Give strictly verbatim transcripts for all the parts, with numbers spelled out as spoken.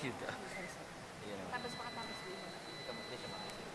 Yun, ah. Yun, ah. Tapos makatapos din. Hindi ka mag-, hindi siya mag-isip.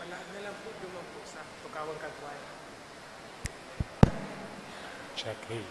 Palaag na lang po duman po sa Tukawan Kagway. Check, hey.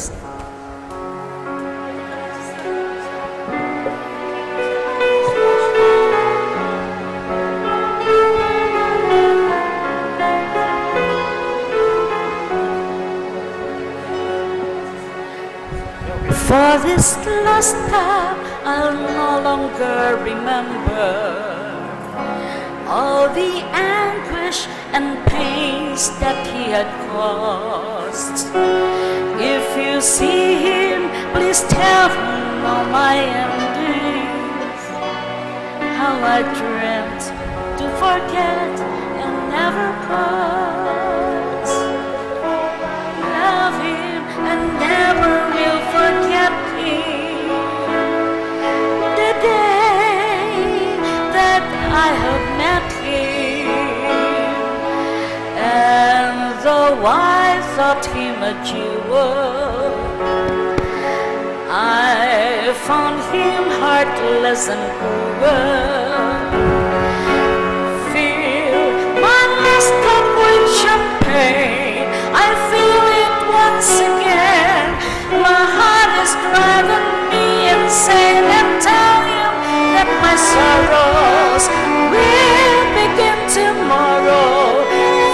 For this last time, I'll no longer remember all the anguish and pains that he had caused. If you see him, please tell him all my endings. How I dreamt to forget and never cross. Love him and never will forget him. The day that I have met him, and though I thought him a jewel, I found him heartless and cruel. Fill my last cup with champagne, I feel it once again. My heart is driving me insane, and tell him that my sorrows will begin tomorrow.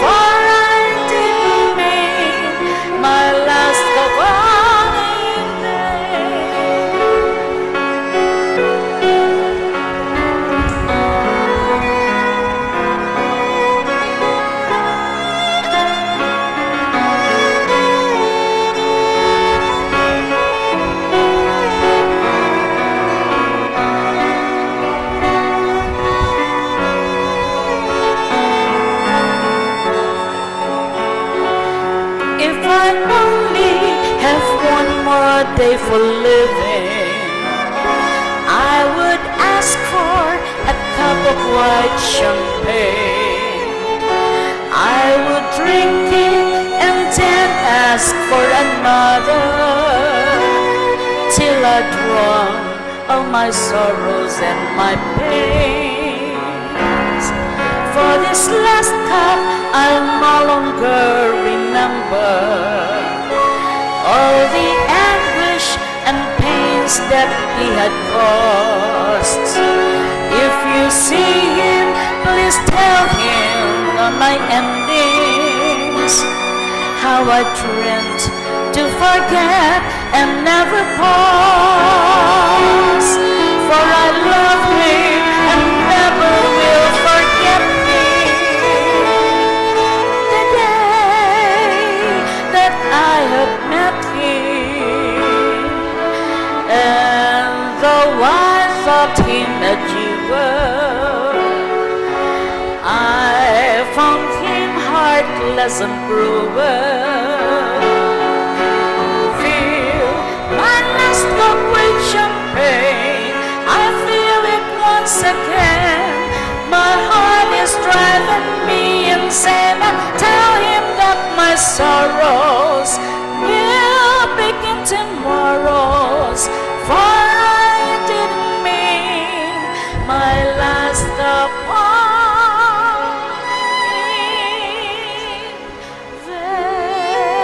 For I didn't mean my last cup of wine in vain. If I only have one more day for living, I would ask for a cup of white champagne. I would drink it and then ask for another, till I drown all my sorrows and my pains. For this last cup, I'll no longer remember all the anguish and pains that he had caused. If you see him, please tell him all my endings. How I dreamt to forget and never pause. For I love him and never will forget him. The day that I have met him, and though I thought him a jewel, I found him heartless and cruel. Fill my last cup with champagne, I feel it once again. My heart is driving me insane. I tell him that my sorrows will begin tomorrow, for I didn't mean my last cup of wine in vain.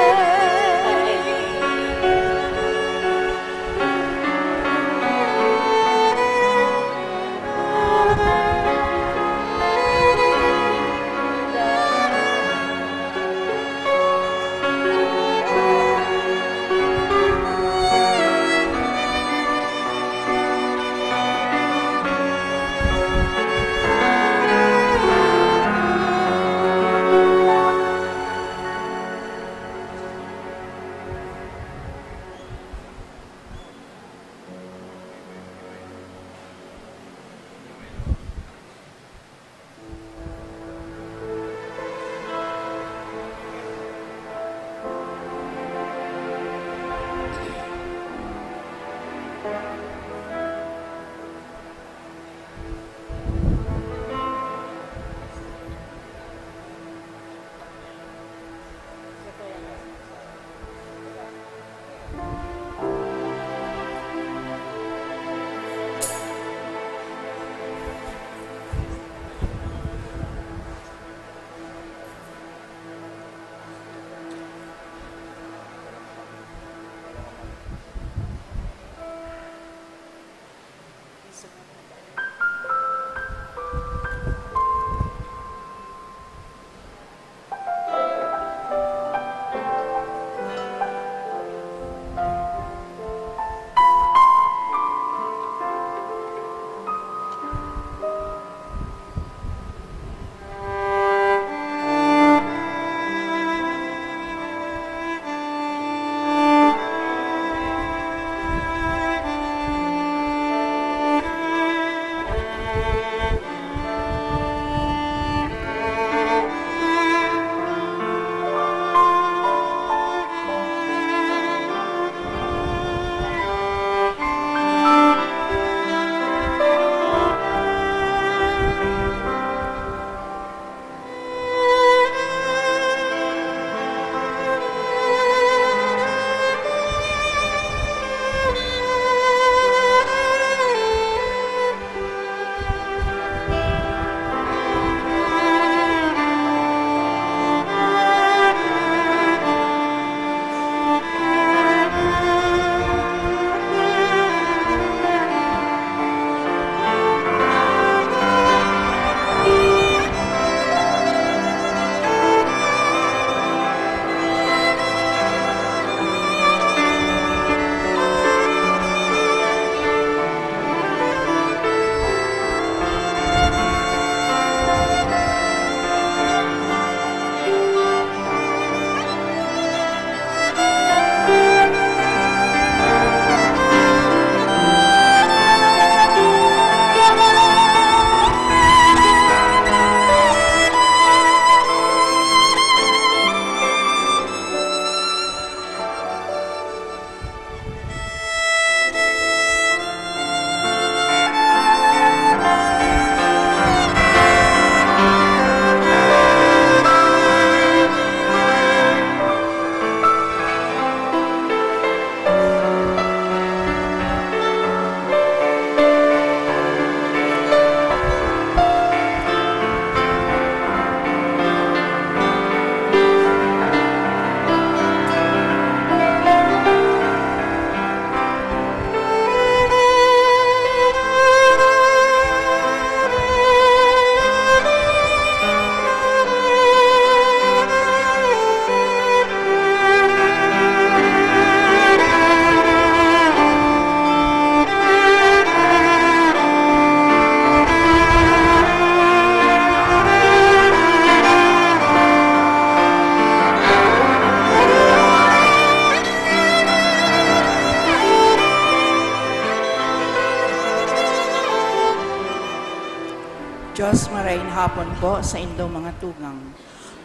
Diyos, maraing hapon po sa indo mga tugang.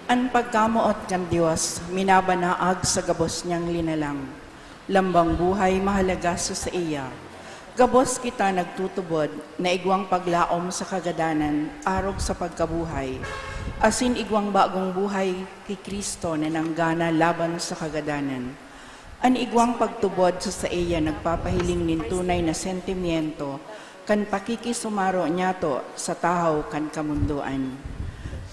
An pagkamoot kan Dios minabanaag sa gabos niyang linalang. Lambang buhay mahalaga sa saiya. Gabos kita nagtutubod na igwang paglaom sa kagadanan arog sa pagkabuhay, asin igwang bagong buhay ki Cristo na nanggana laban sa kagadanan. An igwang pagtubod sa saiya nagpapahiling nin tunay na sentimiento kan pakikisumaro niyato sa tahaw kan kamundoan.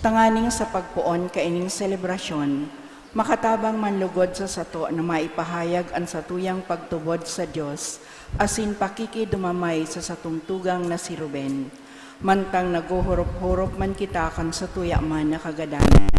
Tanganing sa pagpoon kaining selebrasyon, makatabang man lugod sa sato na maipahayag an satuyang pagtubod sa Dios asin pakikidumamay sa satong tugang na si Ruben, mantang naghuhurop-hurop man kita kan satuya man na kagadanan.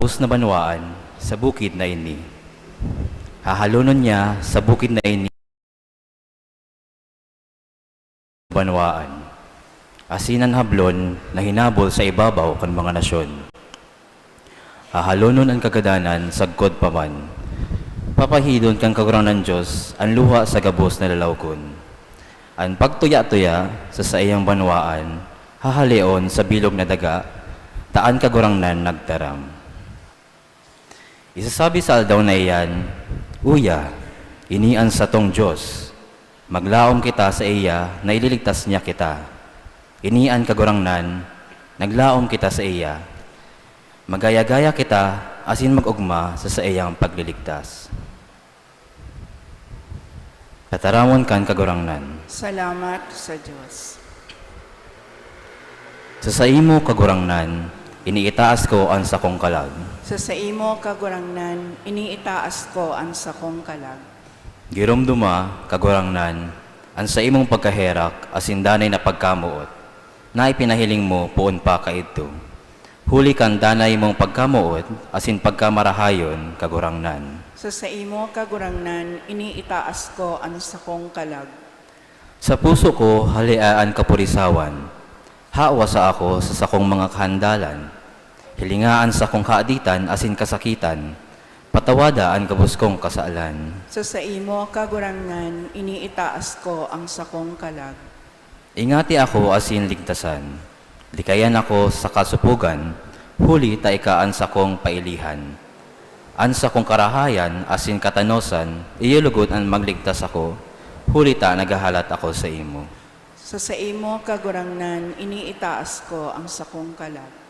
Gabos na banwaan sa bukid na ini. Hahalonon niya sa bukid na ini banwaan, asin an hablon na hinabol sa ibabaw kan mga nasyon. Hahalonon an kagadanan sagkod pa man. Papahidon kan Kagurangnan Dios an luha sa gabos na lalawgon. An pagtuya-tuya sa saiyang banwaan hahaleon sa bilog na daga, ta an Kagurangnan nagtaram. Isasabi sa aldaw na iyan, "Uya, ini an satong Dios. Maglaom kita saiya na ililigtas niya kita. Ini an Kagurangnan, naglaom kita saiya. Magaya-gaya kita asin mag-ogma sa saiyang pagliligtas." Tataramon kan Kagurangnan. Salamat sa Dios. Sa saimo, Kagurangnan, iniitaas ko an sakong kalag. Sa saimo, Kagurangnan, iniitaas ko an sakong kalag. Giromdoma, Kagurangnan, an saimong pagkaherak asin danay na pagkamoot na ipinahiling mo poon pa kaidto. Huli kan danay mong pagkamoot asin pagkamarahayon, Kagurangnan. Sa saimo, Kagurangnan, iniitaas ko an sakong kalag. Sa puso ko, halia an kapurisawan. Hawa sa ako sa sakong mga kahandalan. Hilinga an sakong kaaditan asin kasakitan. Patawada an gabos kong kasalan. Sa saimo, Kagurangnan, iniitaas ko ang sakong kalag. Ingati ako asin ligtasan. Likayan ako sa kasopogan, huli ta ika an sakong pailihan. An sakong karahayan asin katanosan, iyo logod an magligtas ako, huli ta naghahalat ako saimo. Sa saimo, Kagurangnan, iniitaas ko ang sakong kalag.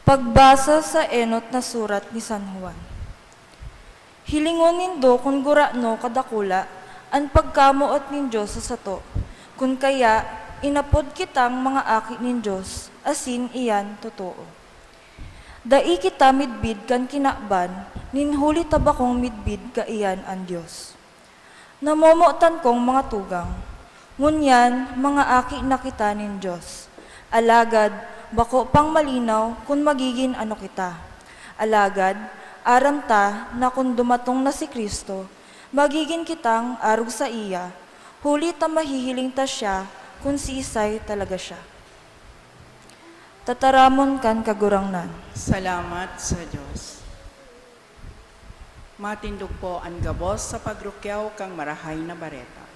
Pagbasa sa enot na surat ni San Juan. Hilingon nindo kun gurano kadakula an pagkamoot nin Dios sa sato, kun kaya inapod kitang mga aki nin Dios, asin iyan totoo. Dai kita midbid kan kinaban nin huli ta bakong midbid kaiyan an Dios. Namomotan kong mga tugang, ngunyan mga aki na kita nin Dios. Alagad bako pang malinaw kun magigin ano kita. Alagad aram ta na kun dumatong na si Cristo, magigin kitang arog saiya, huli ta mahihiling ta siya kun siisay talaga siya. Tataramon kan Kagurangnan. Salamat sa Dios. Matindog po an gabos sa pagrukyaw kan Marahay na Bareta.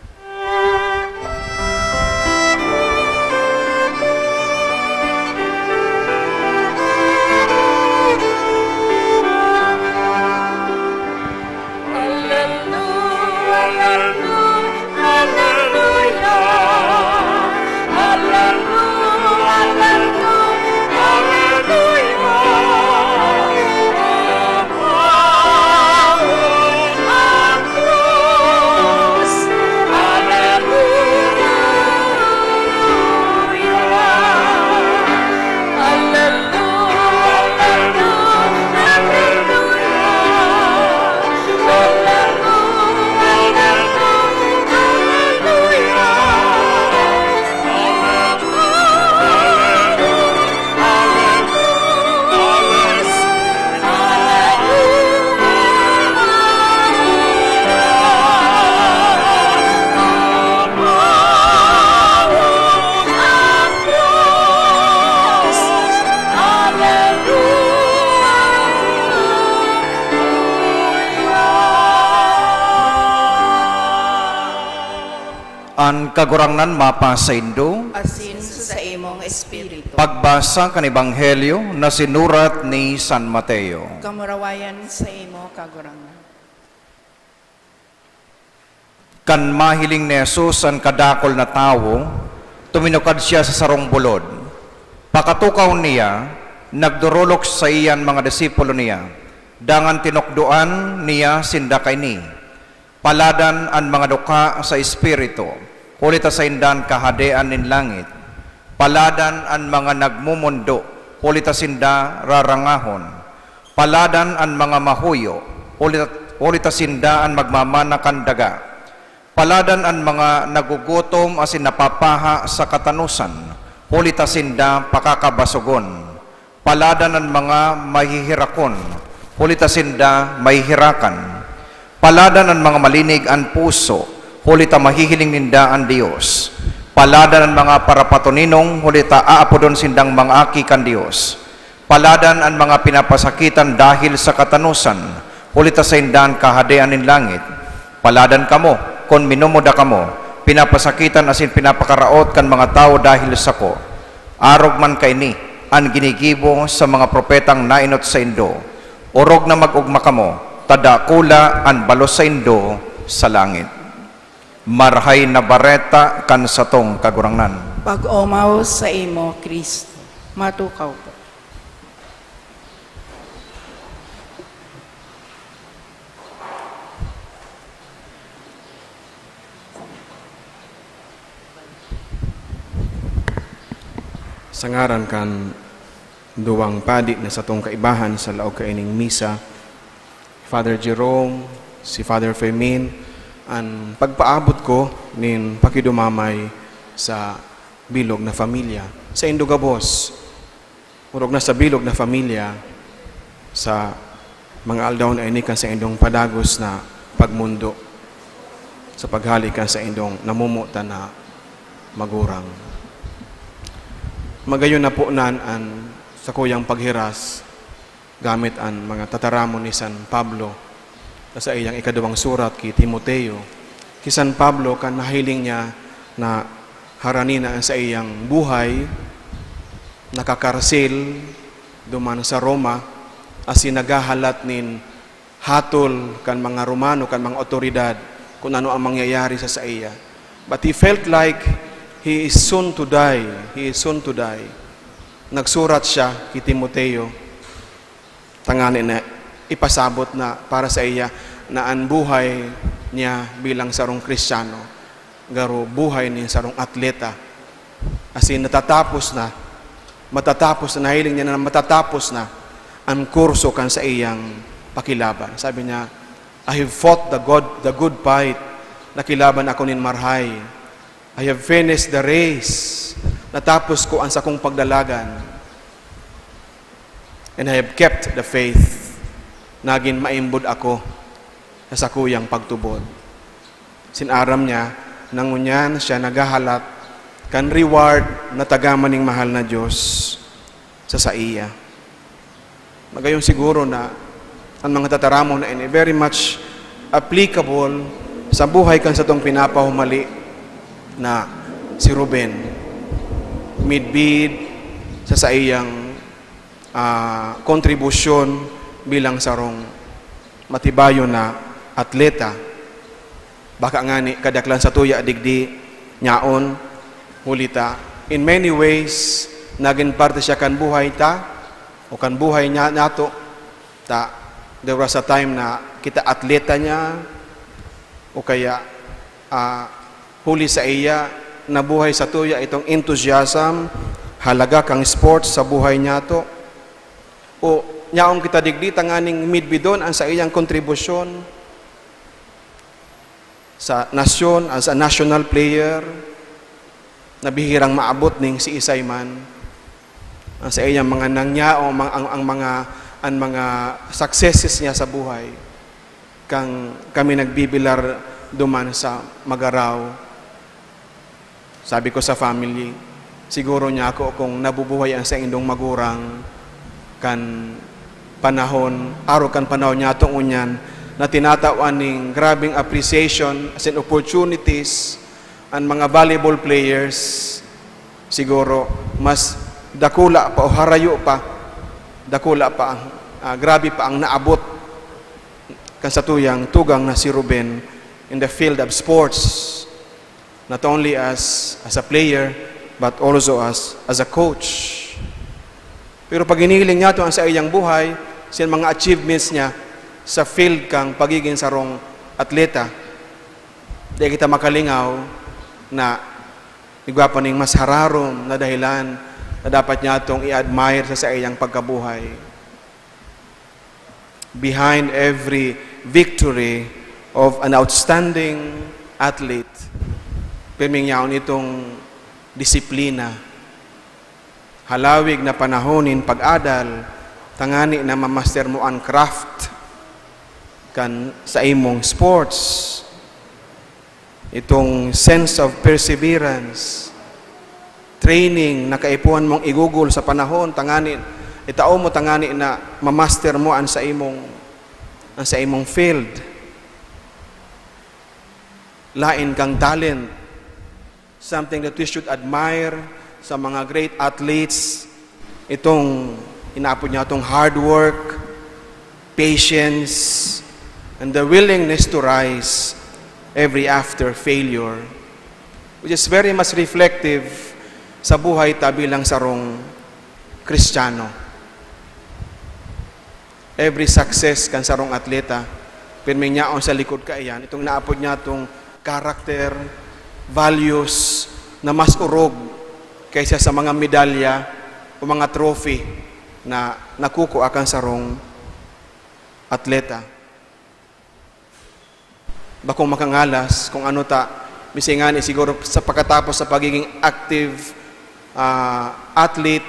An Kagurangnan mapasaindo. Asin sa saimong espiritu. Pagbasa kan Ebanghelyo na sinurat ni San Mateo. Kamurawayan saimo, Kagurangnan. Kan mahiling ni Jesus an kadakul na tawo, tuminukad siya sa sarong bulod. Pakatukaw niya, nagdorolok saiya an mga disipulo niya, dangan tinukdoan niya sinda kaini. Paladan an mga dukha sa espiritu, huli ta sainda an Kahadean nin langit. Paladan an mga nagmomondo, huli ta sinda rarangahon. Paladan an mga mahuyo, huli ta, huli ta sinda an magmamana kan daga. Paladan an mga nagugutom asin napapaha sa katanosan, huli ta sinda pakakabasogon. Paladan an mga mahihirakon, huli ta sinda mahihirakan. Paladan an mga malinig an puso, huli ta mahihiling ninda an Dios. Paladan an mga parapatoninong, huli ta aapodon sindang mga aki kan Dios. Paladan an mga pinapasakitan dahil sa katanosan, huli ta sainda an Kahadean nin langit. Paladan kamo, kun minumuda kamo, pinapasakitan asin pinapakaraot kan mga tawo dahil sako. Arog man kaini an ginigibo sa mga propetang naenot saindo. Orog na mag-ogma kamo, ta dakula an balos saindo sa langit. Marahay na Bareta kan satong Kagurangnan. Pag-omaw saimo, Cristo. Matukaw po. Sa ngaran kan duwang padi na satong kaibahan sa laog kaining misa, Father Jerome, si Father Fermin, an pagpaabot ko nin pakidumamay sa bilog na pamilya. Saindo gabos, orog na sa bilog na pamilya, sa mga aldaw na ini kan saindong padagos na pagmondo sa paghale kan saindong namomotan na magurang. Magayon na po nan an sakuyang paghiras gamit an mga tataramon ni San Pablo sa saiyang ikaduwang surat ki Timoteo. Ki San Pablo, kan nahiling niya na harani na an saiyang buhay, nakakarsil duman sa Roma, asin naghahalat nin hatol kan mga Romano, kan mga awtoridad, kun ano ang mangyayari sa saiya. But he felt like he is soon to die. He is soon to die. Nagsurat siya ki Timoteo, tangani na ipasabot na para saiya na an buhay niya bilang sarong Kristiyano, garo buhay nin sarong atleta. Asin natatapos na, matatapos na, nahiling niya na matatapos na an kurso kan saiyang pakilaban. Sabi niya, "I have fought the good, the good fight. Nakilaban ako nin marahay. I have finished the race. Natapos ko an sakong pagdalagan. And I have kept the faith." Nagin maimbod ako sa sakuyang pagtubod. Sinaram niya na ngunyan siya naghahalat kan reward na tagama ning mahal na Diyos sa saiya. Magayon siguro na ang mga tataramon na ini very much applicable sa buhay kan satong pinapahumali na si Ruben. Midbid sa saiyang, ah, kontribusyon bilang sarong matibayon na atleta. Baka ngani kadaklan satuya digdi nyaon, huli ta in many ways, nagin parte siya kan buhay ta, o kan buhay niya, nato. Ta, there was a time na kita atleta niya, o kaya, ah, huli saiya, nabuhay satuya itong enthusiasm, halaga kan sports sa buhay niyato. O nyaon kita digdi tanganing midbidon an saiyang kontribusyon sa nasyon, as a national player, na bihirang maabot ning siisay man. Ang saiyang mga nangyaon, ang, ang, ang mga, ang mga successes niya sa buhay, kan kami nagbibilar duman sa Magarao. Sabi ko sa family, "Siguro niya ako kung nabubuhay ang saindong magurang kan panahon, arog kan panahon niyato ngunyan, na tinatawan ning grabeng appreciation as in opportunities an mga volleyball players, siguro mas dakula pa o harayo pa, dakula pa ang, ah, grabe pa ang naabot kan satuyang tugang na si Ruben in the field of sports." Not only as, as a player, but also as, as a coach. Pero pag hinihiling niyato an saiyang buhay, sa mga achievements niya sa field kan pagigin sarong atleta, di kita makalingaw na igwa pa ning mas hararom na dahilan na dapat niyatong i-admire sa saiyang pagkabuhay. Behind every victory of an outstanding athlete. Pirming yaon itong disiplina. Halawig na panahon nin pag-adal, tangani na mamaster mo an craft kan sa imong sports. Itong sense of perseverance, training na kaipuhan mong igugol sa panahon, tangani, itao mo tangani na mamaster mo an sa imong, an sa imong field. Lain kang talent, something that we should admire sa mga great athletes, itong inaapod niya itong hard work, patience, and the willingness to rise every after failure, which is very much reflective sa buhay ta bilang sarong Kristiyano. Every success kan sarong atleta, pirming yaon sa likod kaiyan, itong naapod niya itong character, values na mas orog kaysa sa mga medalya o mga trophy na nakukua kan sarong atleta. Bakong makangalas kung ano ta, misi ngani siguro sa pagkatapos sa pagiging active, ah, athlete,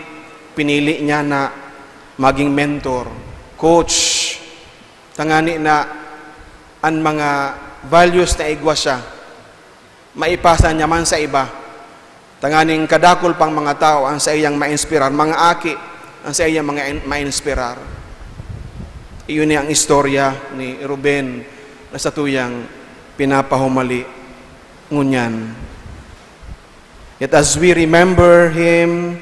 pinili niya na maging mentor, coach, tangani na an mga values na igwa siya, maipasa niya man sa iba. Tanganing kadakul pang mga tawo ang saiyang mainspirar, mga aki ang saiyang mga in-, mainspirar. Iyon ni ang istorya ni Ruben na satuyang pinapahumali ngunyan. Yet as we remember him,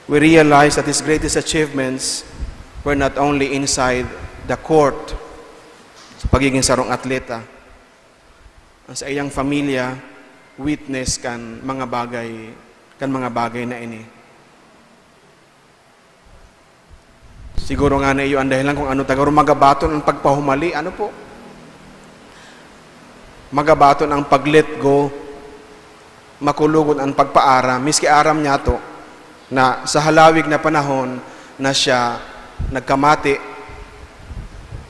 we realize that his greatest achievements were not only inside the court, sa pagiging sarong atleta, ang saiyang pamilya, witness kan mga bagay, kan mga bagay na ini. Siguro nga na iyo ang dahilan kung ano ta garo magabaton ang pagpahumali. Ano po? Magabaton ang pag-let go, makulogon ang pagpaaram, miski aram niya to, na sa halawig na panahon na siya nagkamati,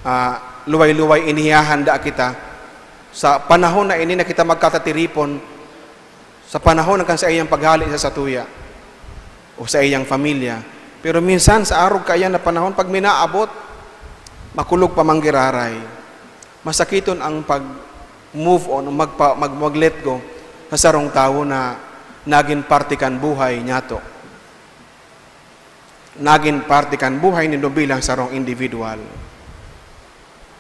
ah, luway-luway inihahanda kita. Sa panahon na ini na kita magkatatiripon, sa panahon kan saiyang paghale sa satuya o sa iyang pamilya. Pero minsan, sa arog kaiyan na panahon, pag minaabot, makulog pa manggiraray. Masakiton ang pag-move on o magpa-, mag-, mag-let go sa sarong tawo na nagin parte kan buhay niyato. Nagin parte kan buhay nindo bilang sarong individual.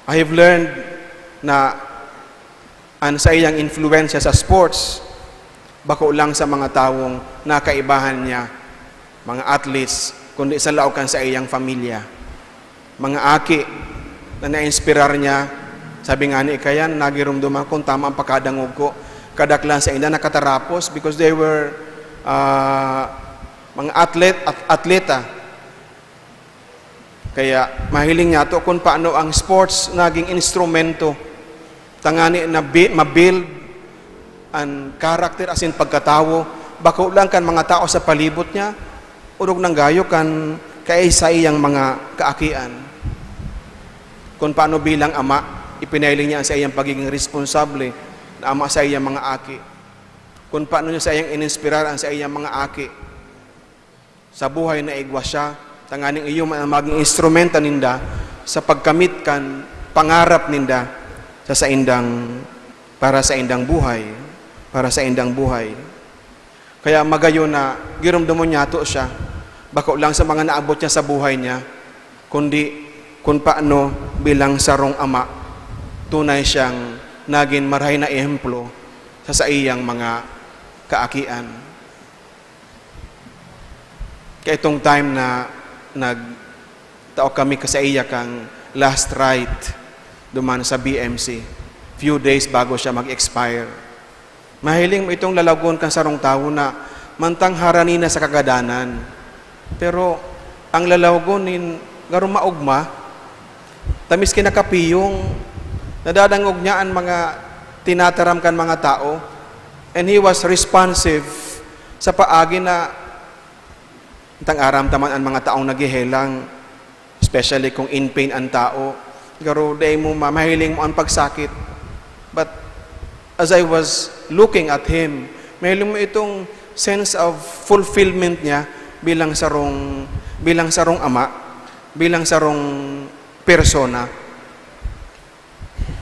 I have learned na an saiyang influensya sa sports, bako lang sa mga tawong nakaibahan niya, mga athletes, kundi sa laog kan saiyang pamilya. Mga aki na nainspirar niya, sabi nga ni Ikayan, nagiromdom ako kung tama ang pagkadangog ko. Kadaklan sa inda nakatarapos because they were, ah, mga atlet-, at-, atleta. Kaya mahiling niyato kun paano ang sports naging instrumento tangani na bi-, ma-build an karakter asin pagkatawo, bako lang kan mga tao sa palibot niya, orog nang gayo kan kaisaiyang mga kaakian. Kun paano bilang ama, ipinahiling niya an saiyang pagiging responsable na ama sa iyang mga aki. Kun paano niya saiyang ininspirar an saiyang mga aki. Sa buhay na igwa siya, tanganing iyo man ang maging instrumenta ninda sa pagkamit kan pangarap ninda sa saindang, para sa indang buhay, para sa indang buhay. Kaya magayon na giromdomon niyato siya, bako lang sa mga naabot niya sa buhay niya, kundi kun paano bilang sarong ama, tunay siyang nagin marahay na ehemplo sa saiyang mga kaakian. Kaitong time na nagtao kami kasaiya kan last rite duman sa B M C, few days bago siya mag-expire. Mahiling mo itong lalagon kan sarong tawo na mantang harani na sa kagadanan. Pero ang lalagon nin garo maogma, ta miski nakapiyong, nadadangog niya an mga tinataram kan mga tao. And he was responsive sa paagi na tang aram ta man an mga taong naghehelang, especially kung in pain an tao. Garo dai mo ma-, mahiling mo an pagsakit. But as I was looking at him, mahiling mo itong sense of fulfillment niya bilang sarong, bilang sarong ama, bilang sarong persona.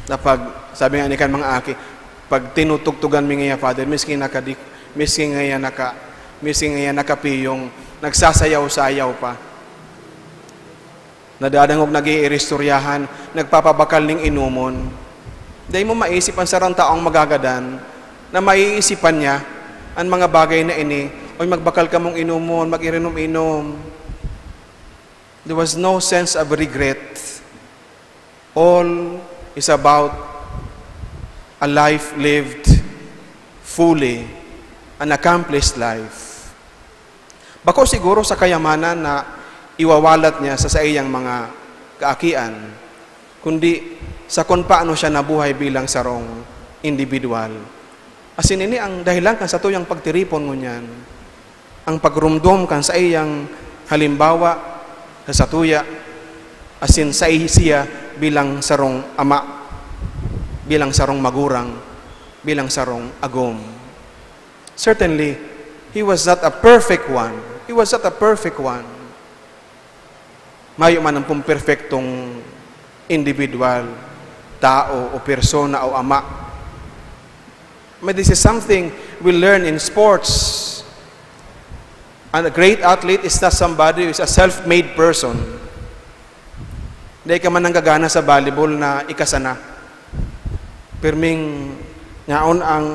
Na pag, sabi nga ni kan mga aki, "Pag tinutugtugan mi ngaya, Father, miski nakadi-, miski ngaya naka-, miski ngaya nakapiyong, nagsasayaw-sayaw pa." Nadadangog, nag-iiristoryahan, nagpapabakal ning inomon. Dai mo maisip an sarong taong magagadan na maiisipan niya an mga bagay na ini, "Oy, magbakal kamong inomon, mag-irinom-inom." There was no sense of regret. All is about a life lived fully, an accomplished life. Bako siguro sa kayamanan na iwawalat niya sa saiyang mga kaakian, kundi sa kun paano siya nabuhay bilang sarong indibidwal. Asin ini ang dahilan kan satuyang pagtiripon ngunyan, ang pagromdom kan saiyang halimbawa sa satuya, asin sai-, siya bilang sarong ama, bilang sarong magurang, bilang sarong agom. Certainly, he was not a perfect one. He was not a perfect one. Mayo man an pumperpektong indibidwal, tao o persona o ama. But this is something we learn in sports. And a great athlete is not somebody who is a self-made person. Dai ka man nanggagana sa volleyball na ika sana. Pirming yaon ang,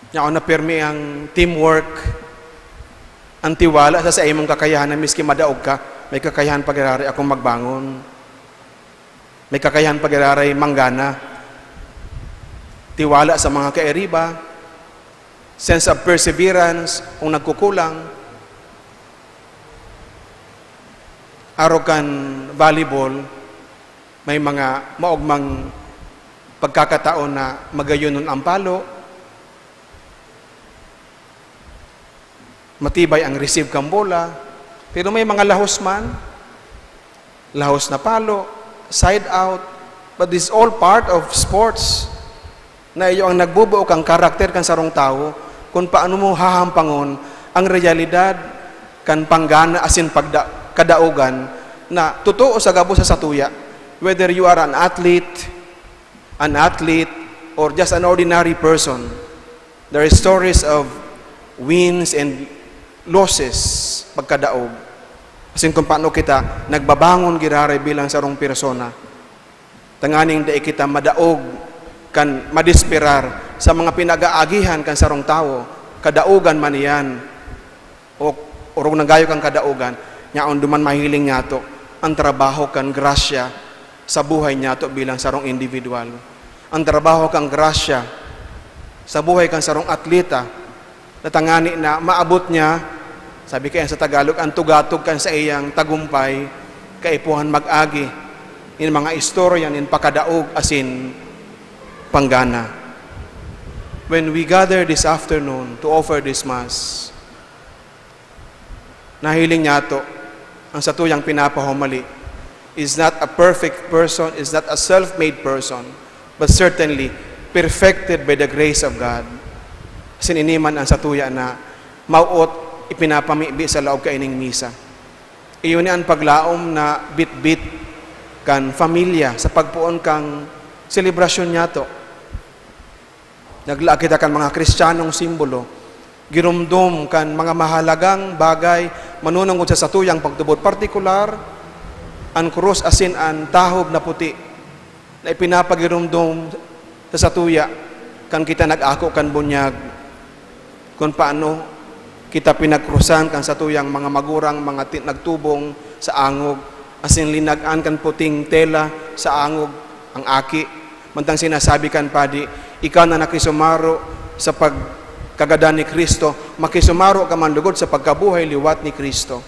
yaon na pirmi ang teamwork, ang tiwala sa, sa imong kakayahan na miski madaog ka, may kakayahan pa giraray akong magbangon. May kakayahan pa giraray manggana. Tiwala sa mga kairiba, sense of perseverance kung nagkukulang. Arog kan volleyball, may mga maogmang pagkakataon na magayonon ang palo, matibay ang receive kan bola, pero may mga lahos man, lahos na palo, side out, but this is all part of sports. Na iyo ang nagbubuo kan karakter kan sarong tawo, kun paano mo hahampangon ang reyalidad kan panggana asin pagda-, kadaogan na totoo sa gabos sa satuya, whether you are an athlete, an athlete, or just an ordinary person. There are stories of wins and losses pagkadaog. Asin kung paano kita nagbabangon giraray bilang sarong persona. Tanganing dai kita madaog kan madesperar sa mga pinag-aagihan kan sarong tawo, kadaogan man iyan o orog na gayo kan kadaogan, nyaon duman mahiling nyato an trabaho kan grasya sa buhay nyato bilang sarong indibidwal. An trabaho kan grasya sa buhay kan sarong atleta, na tangani na maabot niya, sabi kaya sa Tagalog, ang tugatog kan saiyang tagumpay, kaipuhan mag-agi nin mga istorya nin pakadaog asin panggana. When we gather this afternoon to offer this Mass, nahiling nyato ang satuyang pinapahumali is not a perfect person, is not a self-made person, but certainly perfected by the grace of God. Asin ini man ang satuya na mawot ipinapamibi sa laog kaining misa. Iyo ni an paglaom na bitbit kan pamilya sa pagpoon kan selebrasyon nyato. Naglaag kita kan mga Kristiyanong simbolo, giromdom kan mga mahalagang bagay manunungod sa satuyang pagtubod, partikular, an krus asin an tahob na puti na ipinapagiromdom sa satuya kan kita nag-ako kan bunyag, kun paano kita pinagkrusan kan satuyang mga magurang, mga ti-, nagtubong sa angog, asin linag-an kan puting tela sa angog ang aki, mantang sinasabi kan padi, "Ikaw na nakisumaro sa pagkagadan ni Cristo, makisumaro ka man lugod sa pagkabuhay liwat ni Cristo."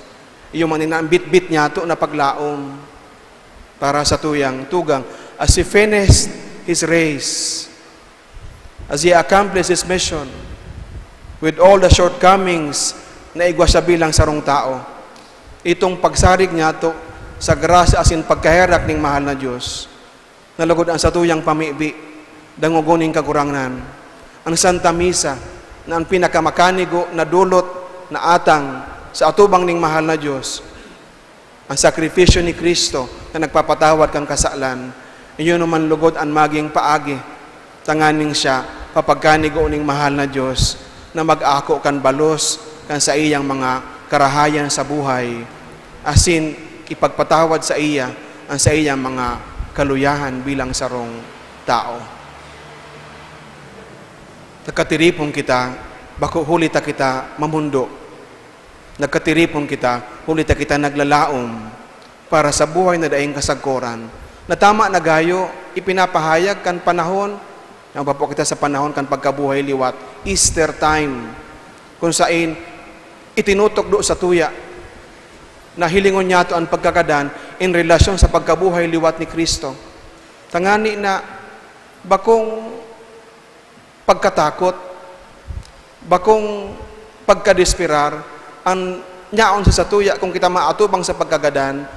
Iyo man ini an bitbit nyato na paglaom para sa tuyang tugang. As he finished his race, as he accomplished his mission, with all the shortcomings na igwa siya bilang sarong tao, itong pagsarig nyato sa grasya asin pagkaherak ning mahal na Dios, na lugod an satuyang pamibi, dangogon nin Kagurangnan, an Santa Misa, na an pinakamakanigo na dulot na atang sa atubang ning mahal na Dios, an sakripisyo ni Cristo na nagpapatawad kan kasalan, iyo naman lugod an maging paagi tanganing siya papagkanigo ning mahal na Dios na mag-ako kan balos kan saiyang mga karahayan sa buhay, asin ipagpatawad saiya an saiyang mga kaluyahan bilang sarong tawo. Nagkatiripon kita, bako huli ta kita mamondo. Nagkatiripon kita, huli ta kita naglalaom para sa buhay na daing kasagkoran, na tama na gayo ipinapahayag kan panahon, nagpapo kita sa panahon kan pagkabuhay liwat, Easter time, kung sain itinutukdo satuya na hilingon niyato an pagkagadan in relasyon sa pagkabuhay liwat ni Cristo. Tangani na bakong pagkatakot, bakong pagkadesperar an yaon sa satuya kung kita maatubang sa pagkagadan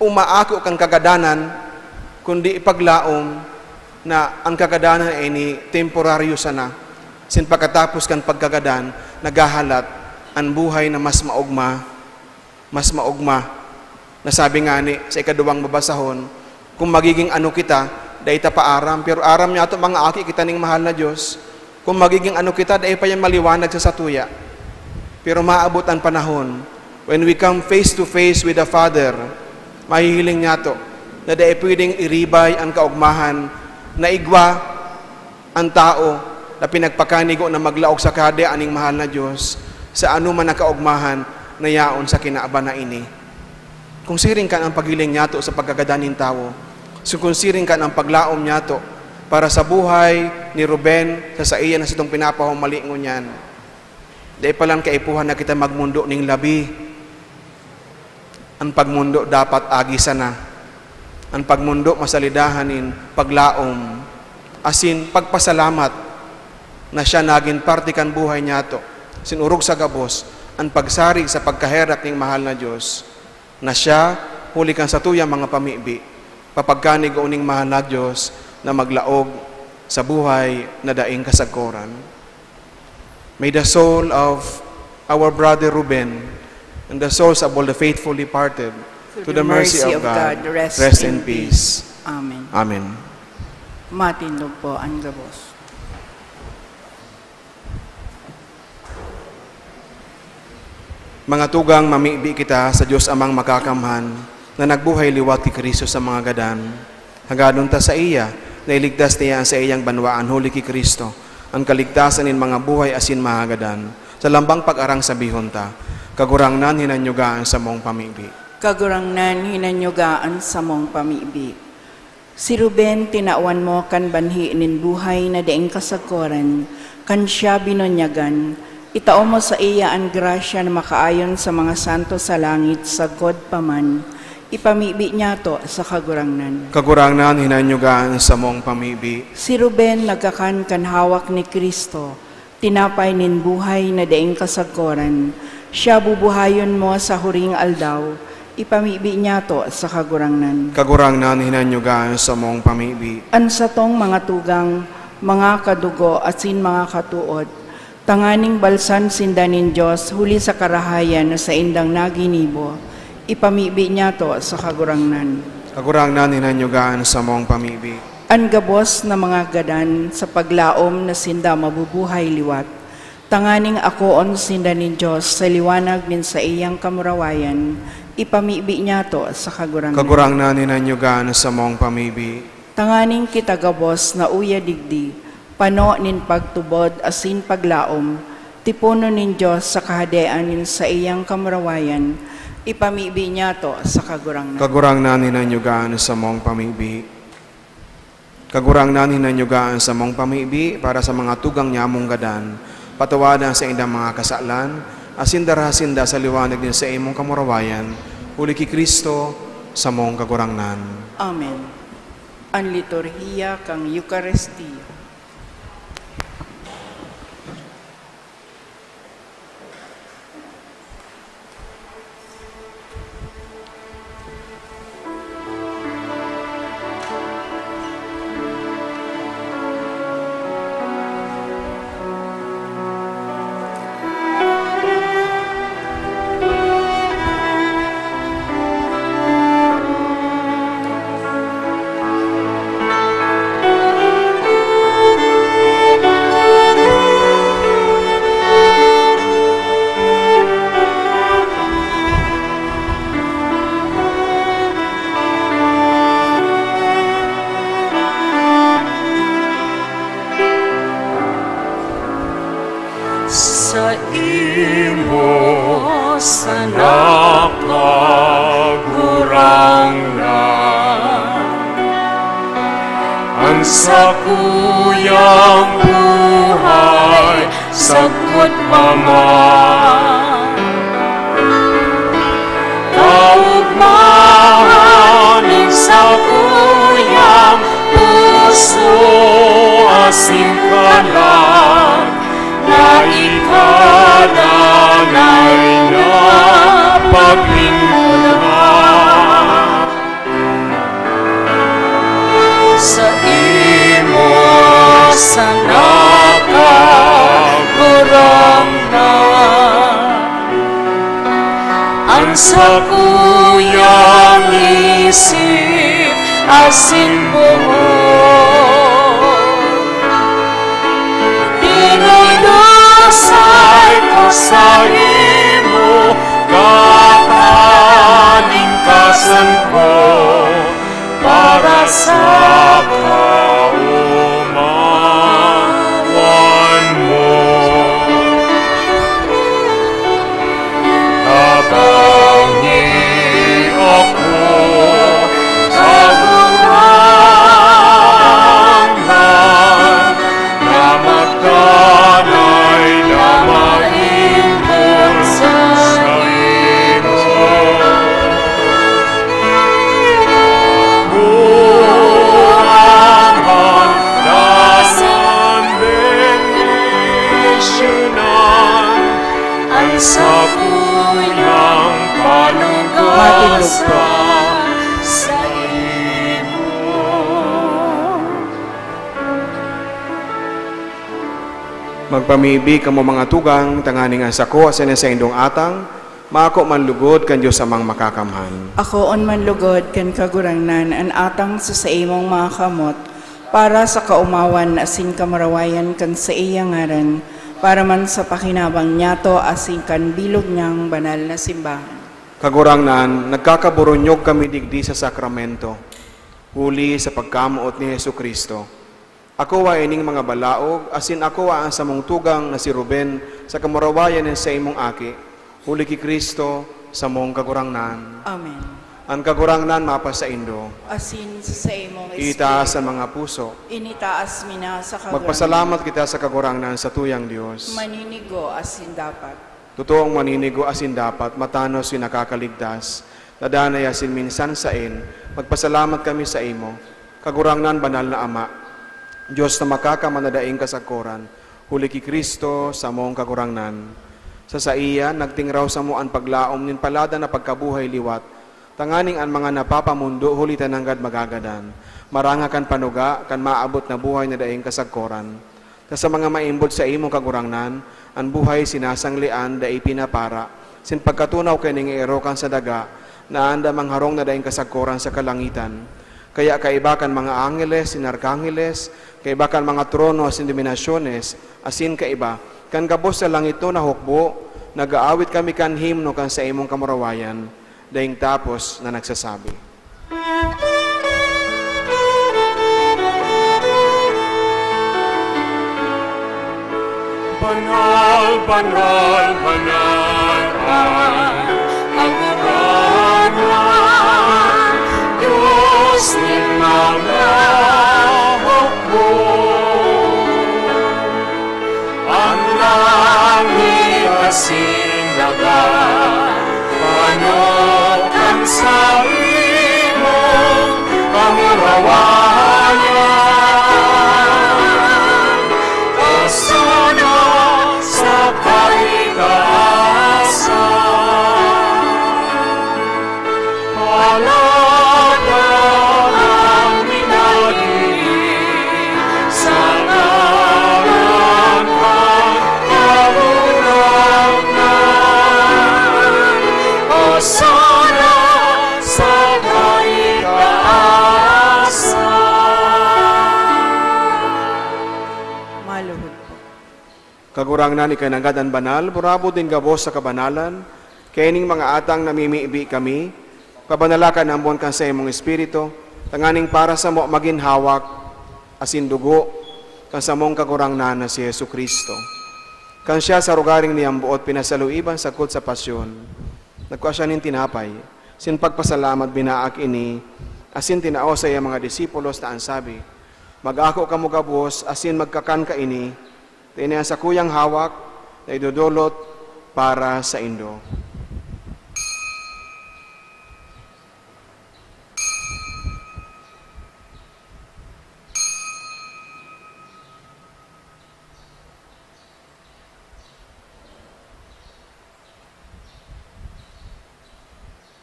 o maako kan kagadanan, kundi ipaglaom na an kagadanan ini temporaryo sana. Sin pagkatapos kan pagkagadan, naghahalat an buhay na mas maogma, mas maogma. Nasabi ngani sa ikaduwang babasahon, kung magiging ano kita, dai ta pa aram, pero aram niyato mga aki kita ning mahal na Dios. Kung magiging ano kita, dai pa yan maliwanag sa satuya. Pero maabot an panahon, when we come face to face with the Father, mahihiling niyato na dai pwedeng iribay an kaogmahan na igwa an tawo na pinagpakanigo na maglaog sa Kahadean ning mahal na Dios sa anoman na kaogmahan na yaon sa kinaban na ini. Kung siring kan ang paghiling niyato sa pagkagadan nin tawo, so kung siring kan ang paglaom niyato para sa buhay ni Ruben sa saiya na satong pinapahumali ngunyan, dai pa lang kaipuhan na kita magmundo ning labi. An pagmundo dapat agi sana. An pagmundo masalidahan nin paglaom asin pagpasalamat na siya nagin parte kan buhay niyato, sin orog sa gabos, an pagsarig sa pagkaherak ning mahal na Dios, na siya, huli kan satuyang mga pamibi, papagkanigo ning mahal na Dios na maglaog sa buhay na daing kasagkoran. May the soul of our brother Ruben and the souls of all the faithful departed to the mercy of God rest in peace. Amen. Amen. Matindog po an gabos. Mga tugang, mamibi kita sa Dios Amang Makakamhan na nagbuhay liwat ki Cristo sa mga gadan. Hagadon ta saiya na iligtas niya an saiyang banwaan huli ki Cristo, an kaligtasan nin mga buhay asin mahagadan. Sa lambang pag-arang sabihon ta, "Kagurangnan, hinanyuga an samong pamibi." Kagurangnan, hinanyuga an samong pamibi. Si Ruben, tinawan mo kan banhi nin buhay na daing kasagkoran, kan siya binunyagan. Itao mo saiya an grasya na makaayon sa mga santo sa langit sagkod pa man. Ipamibi niyato sa Kagurangnan. Kagurangnan, hinanyuga an samong pamibi. Si Ruben nagkakan kan hawak ni Cristo, tinapay nin buhay na daing kasagkoran. Siya bubuhayon mo sa huring aldaw, ipamibi niyato sa Kagurangnan. Kagurangnan, hinanyuga an samong pamibi. An satong mga tugang, mga kadugo asin mga katood, tanganing balsan sinda nin Dios huli sa karahayan na saindang naginibo, ipamibi niyato sa Kagurangnan. Kagurangnan, hinanyuga an samong pamibi. An gabos na mga gadan sa paglaom na sinda mabubuhay liwat, tanganing akoon sinda nin Dios sa liwanag nin saiyang kamurawayan, ipamibi niyato sa Kagurangnan. Kagurangnan, hinanyuga an samong pamibi. Tanganing kita gabos na uya digdi, pano nin pagtubod asin paglaom, tiponon nin Dios sa Kahadean nin saiyang kamurawayan, ipamibi niyato sa Kagurangnan. Kagurangnan, hinanyuga an samong pamibi. Kagurangnan, hinanyuga an samong pamibi para sa mga tugang nyamong gadan. Patawadan sa indang mga kasalan, asin dara sinda sa liwanag nin saimong kamurawayan, huli ki Cristo, samong Kagurangnan. Amen. An liturhiya kan Eukaristia. Saimo sana, Kagurangnan, an sakuyang buhay sagkod pa man. Kaogmahan nin sakuyang puso asin kalag na ikadanay na paglingkod. Saimo sana, Kagurangnan, an sakuyang isip asin buhok. Dinudusay ko saimo, kapaningkasan ko para sa kaomawan mo. Tabangi ako, Kagurangnan, na magdanay na mahimbor sa saimo. Kurangan na sa bendisyonan an sakuyang panugasan saimo. Magpamibi kamo, mga tugang, tanganing an sako asin an saindong atang maako man lugod kan Dios Amang Makakamhan. Akoon man lugod kan Kagurangnan an atang sa saimong mga kamot, para sa kaomawan asin kamurawayan kan saiya ngaran, para man sa pakinabang niyato asin kan bilog niyang banal na simbahan. Kagurangnan, nagkakaboronyog kami digdi sa sakramento, huli sa pagkamoot ni Jesu-Cristo. Akoa ining mga balaog, asin akoa an samong tugang na si Ruben, sa kamurawayan nin saimong aki, huli ki Cristo, samong Kagurangnan. Amen. An Kagurangnan mapasaindo. Asin sa saimong Itaas espiritu. An mga puso. Initaas mi na sa Kagurangnan. Magpasalamat kita sa Kagurangnan, satuyang Dios. Maninigo asin dapat. Totoong maninigo asin dapat, matanos asin nakakaligtas, na danay asin minsan saen, magpasalamat kami saimo, Kagurangnan, Banal na Ama, Dios na makakamhan na daing kasagkoran, huli ki Cristo, samong Kagurangnan. Sa saiya, nagtingraw samo an paglaom nin paladan na pagkabuhay liwat, tanganing an mga napapamondo huli ta nanggad magagadan, maranga kan panuga kan maabot na buhay na daing kasagkoran. Ta sa mga maimbod saimo, Kagurangnan, an buhay sinasanglean, dai pinapara, sin pagkatunaw kan nangieerokan sa daga, na andam an harong na daing kasagkoran sa kalangitan. Kaya kaiba kan mga angheles, sin arkangeles, kaiba kan mga trono asin dominasyones, asin kaiba kan gabos na langitnon na hukbo, nag-aawit kami kan himno kan saimong kamurawayan, daing tapos na nagsasabi, "Banal, banal, banal an Kagurangnan, Dios nin mga hukbo." An langit asin daga, pano kan saimong kamurawayan. Hosana sa kaitaasan. Palakpakan an minagin sa ngaran kan Kagurangnan. Hosana sa kaitaasan. Maluhod po. Kagurangnan, ika nanggad an banal, burabod nin gabos sa kabanalan. Kaya ning mga atang namimibi kami, pabanala ka namon kan saimong Espiritu, tanganing para samo magin hawak asin dugo kan samong Kagurangnan na si Jesu-Cristo. Kan siya sa rogaring niyang boot pinasaluiban sagkod sa pasyon, nagkua siya nin tinapay, sin pagpasalamat binaak ini, asin tinao sa iyang mga disipulos na an sabi, "Mag-ako kamo gabos asin magkakan kaini, ta ini an sakuyang hawak na idodolot para saindo."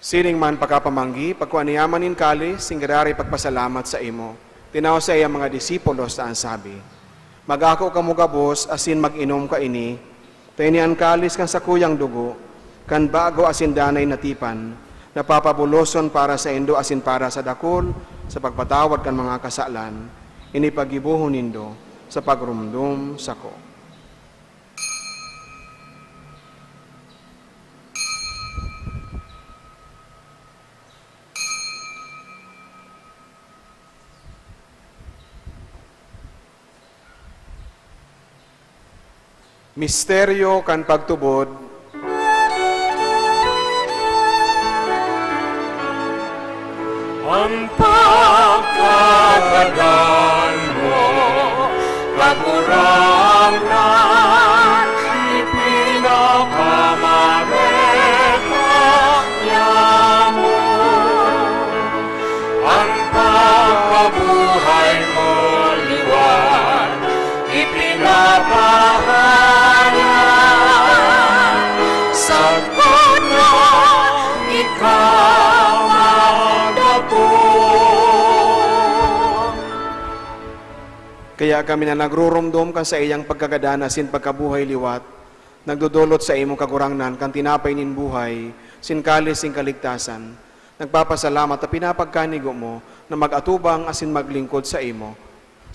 Siring man pakapamanggi, pagkua niya man nin kalis, singgirari pagpasalamat sa imo, tinao sa iyang mga disipulos ta an sabi, "Mag-ako kamo gabos asin mag-inom kaini, ta ini an kalis kan sakuyang dugo, kan bago asin danay na tipan, na papabuloson para saindo asin para sa dakul sa pagpatawad kan mga kasalan. Ini paggibohon nindo sa pagromdom sako." Misteryo kan pagtubod. An pagkagadan mo, Kagurangnan, ipinapamareta niamo. An pagkabuhay ko liwat, ipinapahayag, sagkod na ikaw magdakop. Kaya kami na nagruromdom kan saiyang pagkagadan asin pagkabuhay liwat, nagdodolot sa imo, Kagurangnan, kan tinapay nin buhay, sin kalis nin kaligtasan. Nagpapasalamat ta pinapagkanigo mo na mag-atubang asin maglingkod saimo.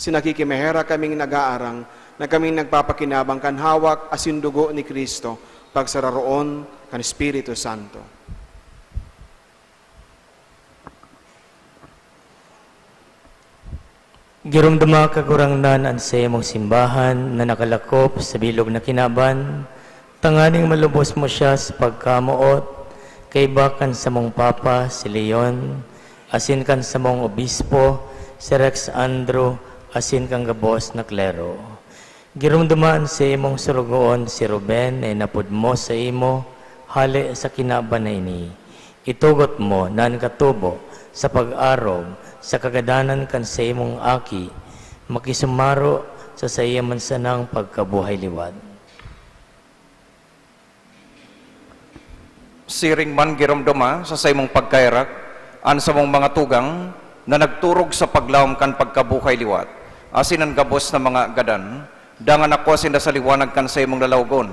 Sin nakikimaherak kaming nag-aarang na kaming nagpapakinabang kan hawak asin dugo ni Cristo, pagsararoon kan Espiritu Santo. Giromdoma, Kagurangnan, an saimong simbahan na nakalakop sa bilog na kinaban, tanganing malubos mo siya sa pagkamoot, kaiba kan samong Papa, si Leon, asin kan samong Obispo, si Rex Andrew, asin kan gabos na klero. Giromdoma an saimong sorogoon si Ruben na inapod mo saimo hale sa kinaban na ini. Itugot mo na an katubo sa pag-arog sa kagadanan kan saimong Aki makisumaro sa saiya man sanang pagkabuhay liwat. Siring man giromdoma sa saimong pagkaherak an samong mga tugang na nagturog sa paglaom kan pagkabuhay liwat, asin an gabos na mga gadan, dangan ako sinda sa liwanag kan saimong lalawogon.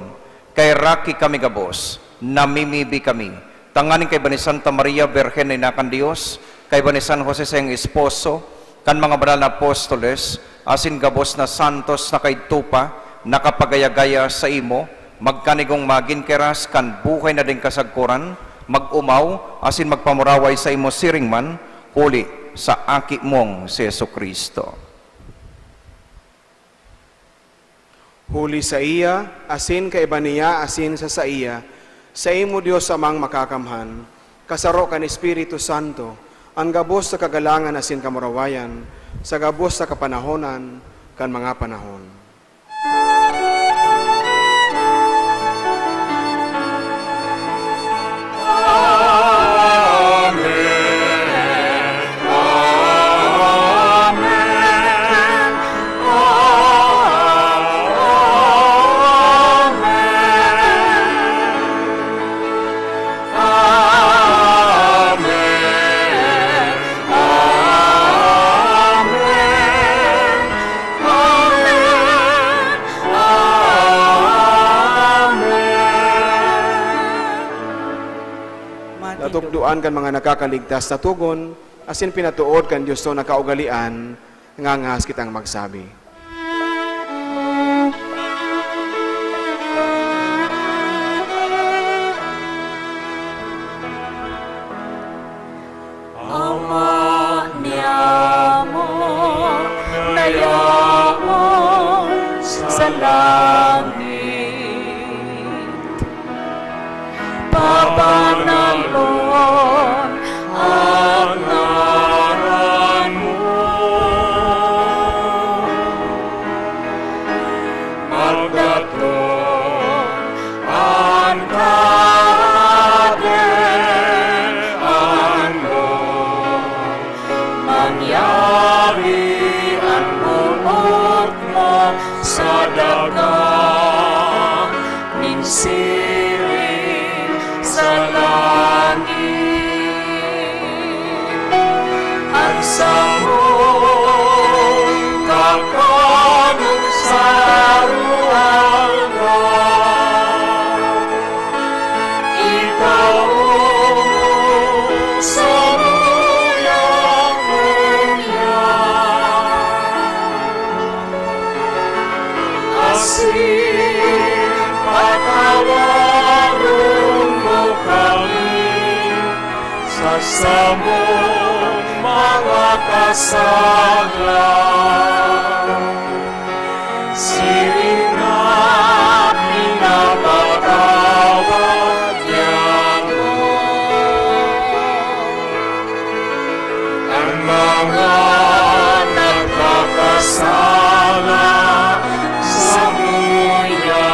Kaheraki kami gabos, namimibi kami, tanganing kaiba ni Santa Maria, Birhen na ina kan Dios, kaiba ni San Jose, saiyang esposo, kan mga banal na apostoles, asin gabos na santos na kaidto pa nakapagayagaya saimo, magkanigong magin keras kan buhay na daing kasagkoran, mag-omaw asin magpamuraway saimo siring man, huli sa Aki mong si Jesu-Cristo. Huli saiya, asin kaiba niya, asin sa saiya, saimo, Dios Amang Makakamhan, kasaro kan Espiritu Santo, an gabos na kagalangan asin kamurawayan, sa gabos na kapanahonan kan mga panahon. Natukdoan kan mga nakakaligtas na togon, asin pinatood kan Dios na kaugalean, ngangahas kitang magsabi. Ama niamo na yaon sa langit. Pabanalon an ngaran mo. Magdatong an Kahadean mo. Mangyari an boot mo sa daga nin siring sa langit. An samong kakanon sa aroaldaw, igwa mo sa ngunyan, asin patawaron mo kami sa samong mga kasalan, siring na pinapatawad niamo an mga nagkakasala samuya.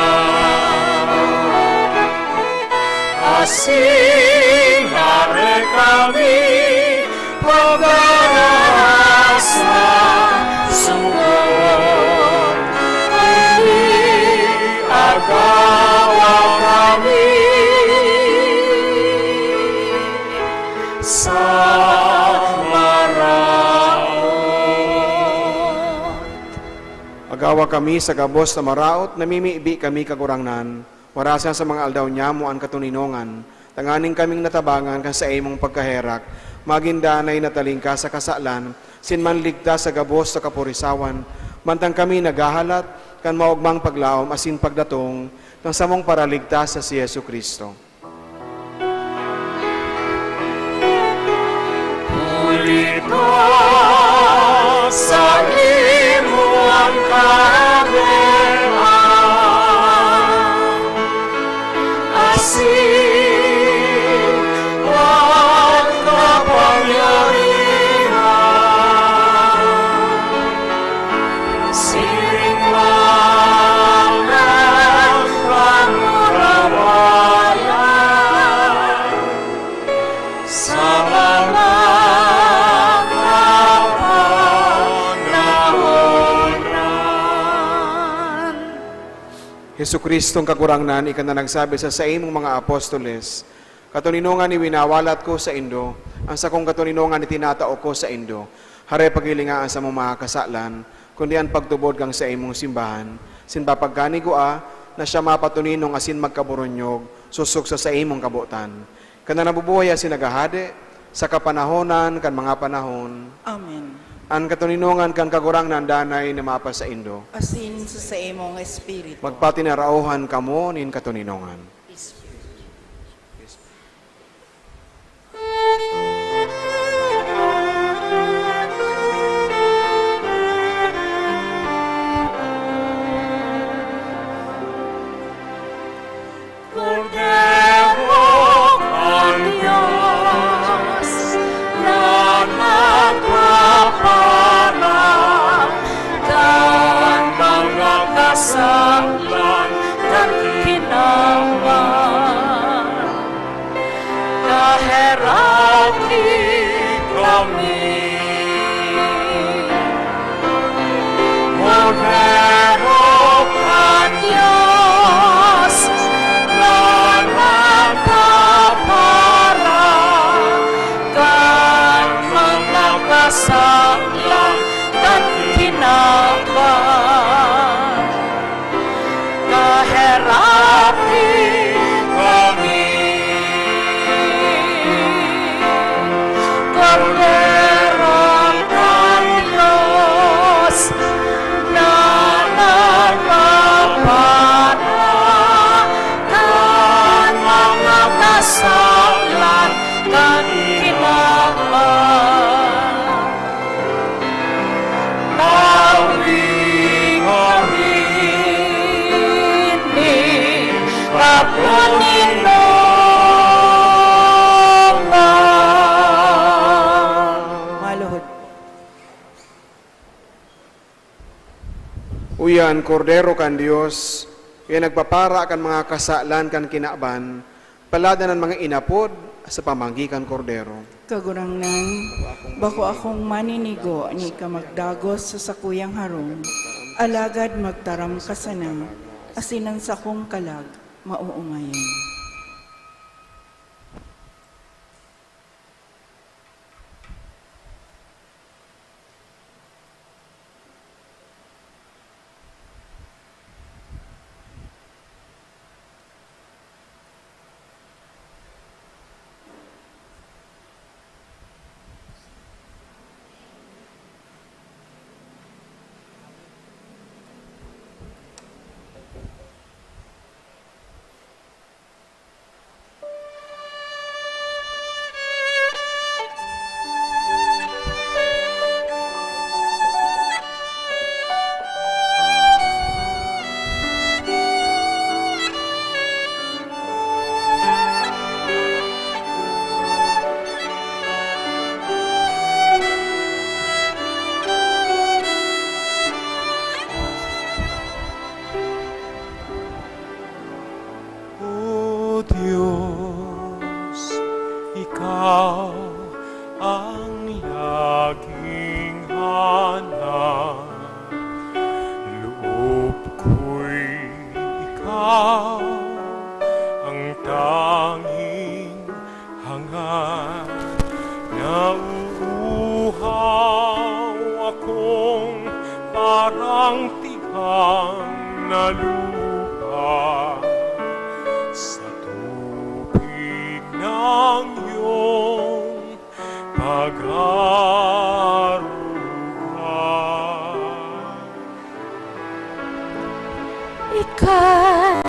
Asin dai kami pagaraha sa sugot, kundi agawa kami sa maraot. Agawa kami sa gabos na maraot, namimibi kami, Kagurangnan, warasan sa mga aldaw niyamo an katoninongan, tanganing kaming natabangan kan saimong pagkaherak, magin danay na talingkas sa kasalan, asin manligtas sa gabos na kaporisawan, mantang kami naghahalat kan maogmang paglaom asin pagdatong kan samong Paraligtas na si Jesu-Cristo. Huli ta saimo an kahadean, asin an kapangyarihan, siring man an kamurawayan sa mga kapanahonan. Jesu-Cristong Kagurangnan, ika na nagsabi sa saimong mga apostoles, "Katoninongan iwinawalat ko saindo, an sakong katoninongan itinatao ko saindo. Hare paghilinga an samong mga kasalan, kundi an pagtubod kan saimong simbahan, asin papagkanigua na siya mapatoninong asin magkaboronyog sosog sa saimong kabotan. Ika na nabubuhay asin naghahade sa kapanahonan kan mga panahon." Amen. An katoninongan kan Kagurangnan danay na mapasaindo. Asin sa saimong espiritu. Magpatinaraohan kamo nin katoninongan. Kordero kan Dios na nagpaparan kan mga kasalan kan kinaban, kaheraki kami. Kordero kan Dios na nagpaparan kan mga kasalan kan kinaban, kaheraki kami. Kordero kan Dios na nagpaparan kan mga kasalan kan kinaban, tawi kami ni Apo nindo. Iyo an Kordero kan Dios, iyo nagpapara kan mga kasalan kan kinaban. Palad an mga inapod sa pamanggi kan Kordero. Kagurangnan, bako akong maninigo ni ika magdagos sa sakuyang harong, alagad magtaram ka sana, asin an sakong kalag maoongayan. O Dios, ikaw ang laging hanap. Loob ko'y ikaw ang tanging hangad. Nauuhaw akong parang tigang na lupa sa tubig ng iyong pag-aaruga. Ika-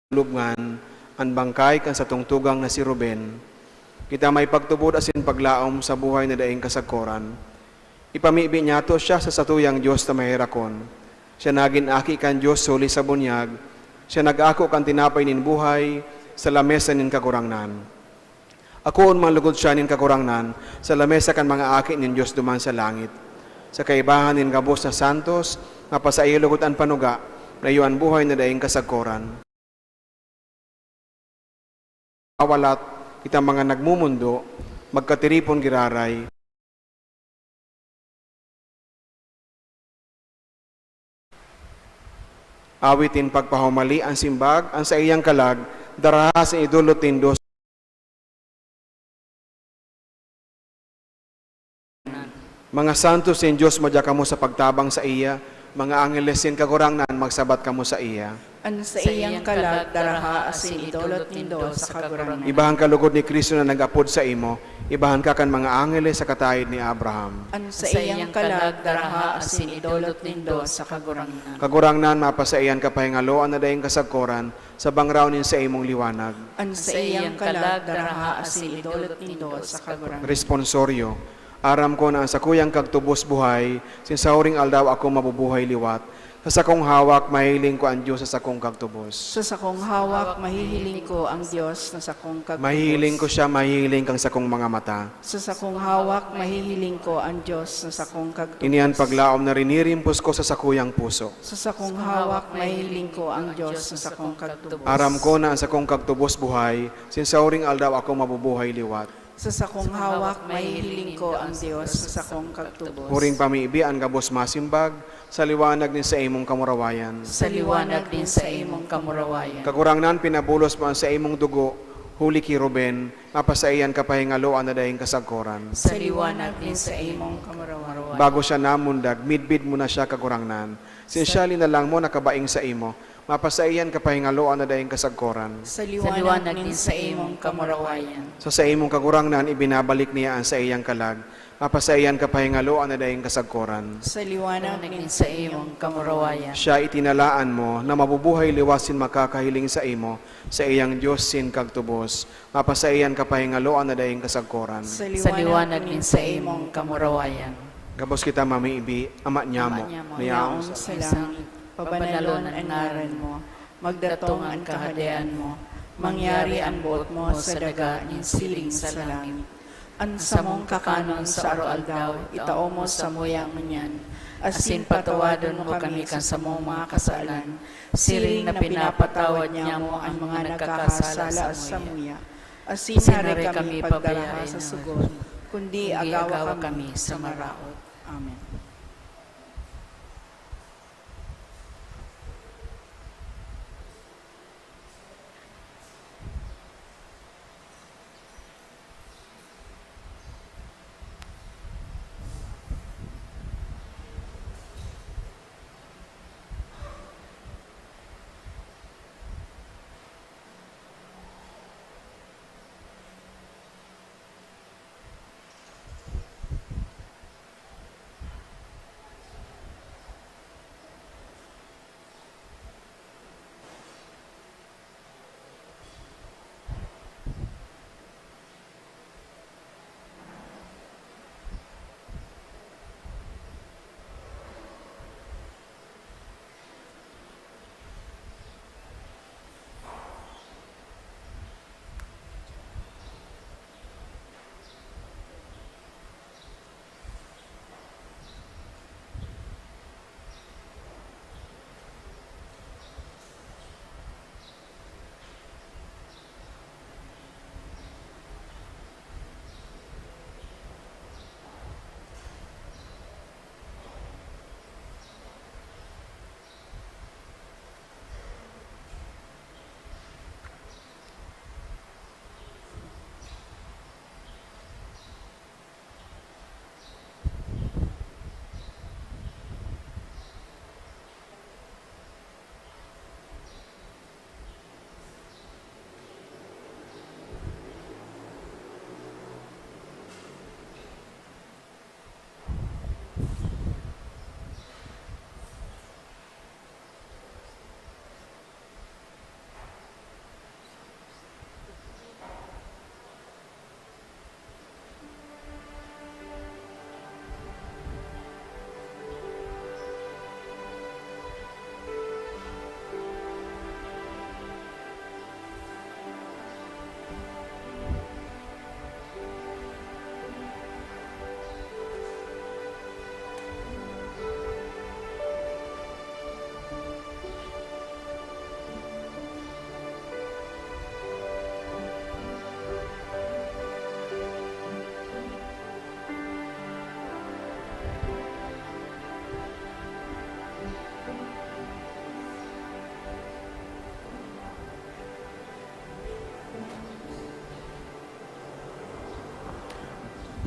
Lubngan an bangkay kan satong tugang na si Ruben. Kita may pagtubod asin paglaom sa buhay na daing kasagkoran. Ipamibi niyato siya sa satuyang Dios na maherakon. Siya nagin aki kan Dios huli sa bunyag. Siya nag-ako kan tinapay nin buhay sa lamesa nin Kagurangnan. Akoon man logod siya nin Kagurangnan sa lamesa kan mga aki nin Dios duman sa langit. Sa kaibahan nin gabos na santos, mapasaiya logod an panuga, na iyo an buhay na daing kasagkoran. magwawalat, kita mga nagmumundo, magkatiripon giraray. Awit nin pagpahumali, an simbag, an saiyang kalag, daraha asin idolot nindo. Mga santos nin Dios, madya kamo sa pagtabang saiya, mga angeles nin Kagurangnan, magsabat kamo saiya. An saiyang kalag daraha asin idolot nindo sa Kagurangnan. Ibahan ka lugod ni Cristo na nag-apod saimo, ibahan ka kan mga angeles sa kataed ni Abraham. An saiyang kalag daraha asin idolot nindo sa Kagurangnan. Kagurangnan, mapasaihan ka pahingaloan na daing kasagkoran, sa bangraw nin saimong liwanag. An saiyang kalag daraha asin idolot nindo sa Kagurangnan. Responsorio. Aram ko na an sakuyang kagtubos buhay, sin sa huring aldaw ako mabubuhay liwat. Sa sakong hawak, mahihiling ko an Dios sa sakong kagtubos. Sa sakong hawak, mahihiling ko ang Dios na sakong kagtubos. Mahihiling ko siya, mahihiling kan sakong mga mata. Sa sakong hawak, mahihiling ko ang Dios na sakong kagtubos. Ini an paglaom na rinirimpos ko sa sakuyang puso. Sa sakong hawak, mahihiling ko ang Dios na sakong kagtubos. Aram ko na an sakong kagtubos buhay, sin sa huring aldaw ako mabubuhay liwat. Sa sakong hawak, mahihiling ko ang Dios na sakong kagtubos. Huring pamibi an gabos masimbag, sa liwanag nin saimong kamurawayan. Sa liwanag nin saimong kamurawayan. Kagurangnan, pinabulos mo an saimong dugo, huli ki Ruben, mapasaihan ka pahingaloan na daing kasagkoran. Sa liwanag nin saimong kamurawayan. Bago siya namundag, midbid mo na siya, Kagurangnan. Sin siya linalang mo na kabaing saimo, mapasaihan ka pahingaloan na daing kasagkoran. Sa liwanag nin saimong kamurawayan. Sa saimong Kagurangnan, ibinabalik niya an saiyang kalag. Mapasaihan ka pahingaloan na daing kasagkoran. Sa liwanag nin saimong kamurawayan. Siya itinalaan mo na mabubuhay liwat sin makakahiling saimo, saiyang Dios sin kagtubos. Mapasaihan ka pahingaloan na daing kasagkoran. Sa liwanag nin saimong kamurawayan. Gabos kita mamibi, Ama niyamo, Ama niyamo, na yaon sa langit, pabanalon an ngaran mo, magdatong an kahadean mo, mangyari an boot mo sa daga nin siring sa langit. An samong kakanon sa aroaldaw, itao mo samuya ngunyan, asin patawadon mo kami kan samong mga kasalan, siring na pinapatawad niyamo an mga nagkakasala samuya. Asin hare kami pagdaraha sa sugot, kundi agawa kami sa maraot. Amen.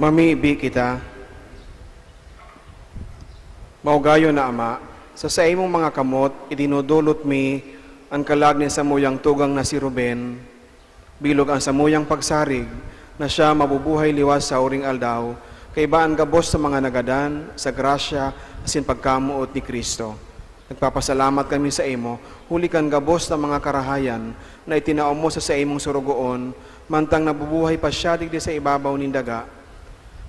Mamibi kita. Maugayon na Ama, sa saimong mga kamot idinudulot mi an kalag nin samuyang tugang na si Ruben, bilog an samuyang pagsarig na siya mabubuhay liwat sa uring aldaw, kaiba an gabos sa mga nagadan sa grasya asin pagkamoot ni Cristo. Nagpapasalamat kami saimo huli kan gabos na mga karahayan na itinao mo sa saimong sorogoon, mantang nabubuhay pa siya digdi sa ibabaw nin daga.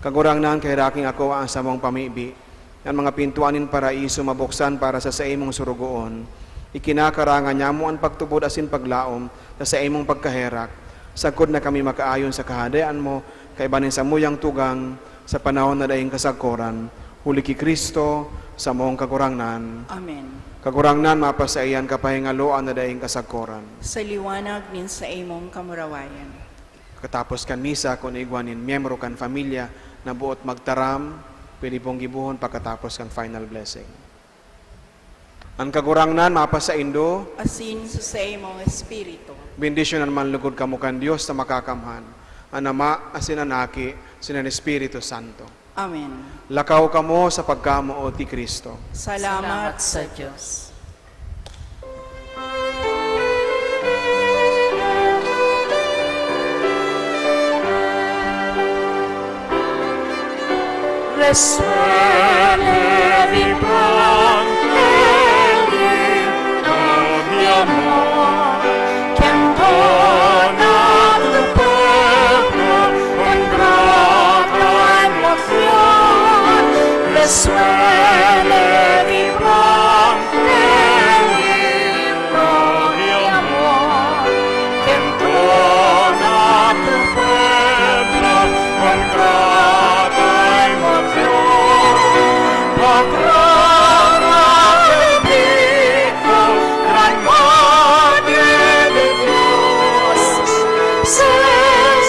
Kagurangnan, kaheraki akoa an samong pamibi, an mga pintuan nin Paraiso mabuksan para sa saimong sorogoon. Ikinakarangan niamo an pagtubod asin paglaom sa saimong pagkaherak, sagkod na kami makaayon sa Kahadean mo, kaiba nin samuyang tugang, sa panahon na daing kasagkoran, huli ki Cristo, samong Kagurangnan. Amen. Kagurangnan, mapasaiyan ka pahingaloan na daing kasagkoran. Sa liwanag nin saimong kamurawayan. Katapos kan misa, kun igwa nin miyembro kan pamilya na boot magtaram, pwede pong gibohon pagkatapos kan final blessing. An Kagurangnan mapasaindo. Asin sa saimong espiritu. Bendisyonan man lugod kamo kan Dios na Makakamhan, an Ama, asin an Aki, asin an Espiritu Santo. Amen. Lakaw kamo sa pagkamoot ni Cristo. Salamat sa Dios. Resuelve vibrante, mi amor, que entona tu pueblo con grata emoción. Resuelve vibrante, Gloria, amor, que entona tu pueblo con grata emoción. Patrona bendito, gran Madre de Dios, sé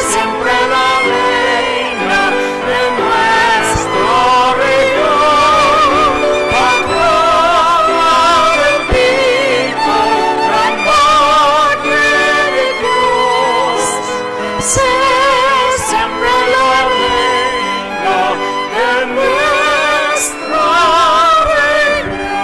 siempre la reina de nuestra región, patrona bendito, gran Madre de Dios, sé siempre la reina de nuestra región.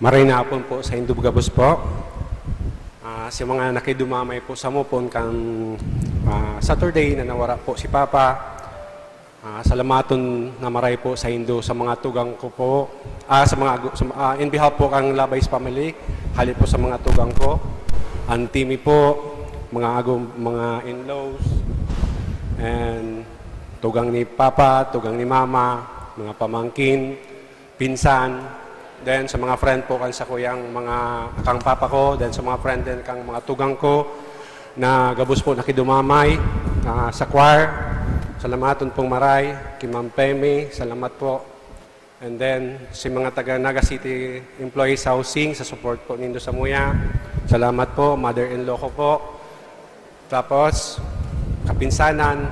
Maray na hapon po saindo gabos po. Ah, sa mga nakidumamay po samo pon kan, ah, Saturday na nawara po si Papa, ah, salamaton na maray po saindo sa mga tugang ko po. Ah, sa mga agu-, sa, ah, in behalf po kan Labay family, hali po sa mga tugang ko, auntie mi po, mga agu-, mga in-laws, and tugang ni Papa, tugang ni Mama, mga pamangkin, pinsan, then sa mga friend po kan sakuyang mga, kang papa ko, then sa mga friend din kang mga tugang ko na gabos po nakidumamay, ah, sa choir. Salamaton pong maray, ki Ma'am Pemi, salamat po. And then, si mga taga Naga City Employees Housing, sa support po nindo samuya. Salamat po, mother-in-law ko po. Tapos, kapinsanan.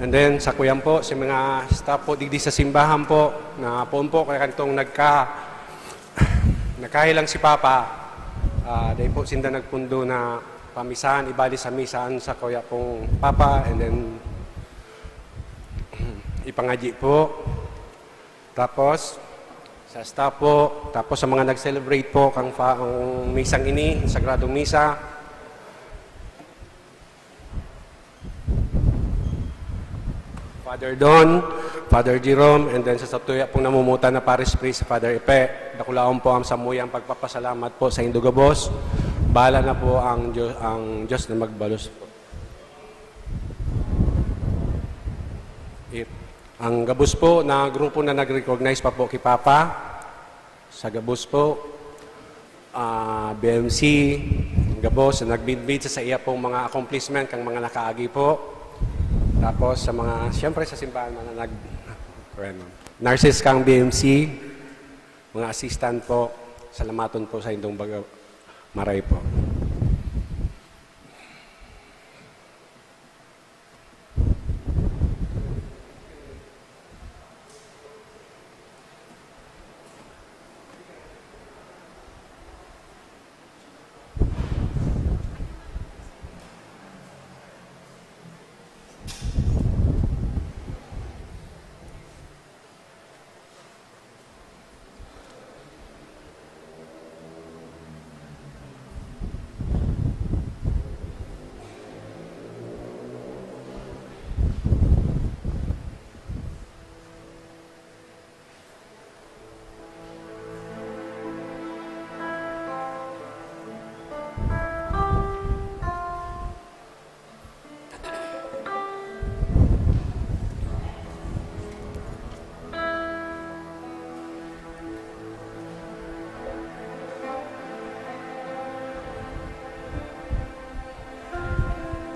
And then, sa kuyan po, sa mga staff po, digdi sa simbahan po, na poon po, kaya kantong nagka-, nagkahilang si Papa, ah, dahil po sinda nagpundo na pamisahan, ibali sa misa an sakuya pong Papa, and then, ipangadyi po. Tapos, sa staff po, tapos sa mga nag-celebrate po kang fa-, ang misang ini, Sagradong Misa, Father Don, Father Jerome, and then sa satuya pong namumutan na parish priest, Father Epe, dakulaon po ang samuyang pagpapasalamat po saindo gabos. Bahala na po ang Diyos, ang Diyos na magbalos po. It, ang gabos po na grupo na nag-recognize pa po ki Papa, sa gabos po, ah, B M C, gabos na nagbidbid sa, sa iya pong mga accomplishment kang mga nakaagi po. Tapos sa mga, siyempre sa simbahan, mga nag-, nurses kang B M C, mga assistant po, salamaton po saindong baga-, Maray po.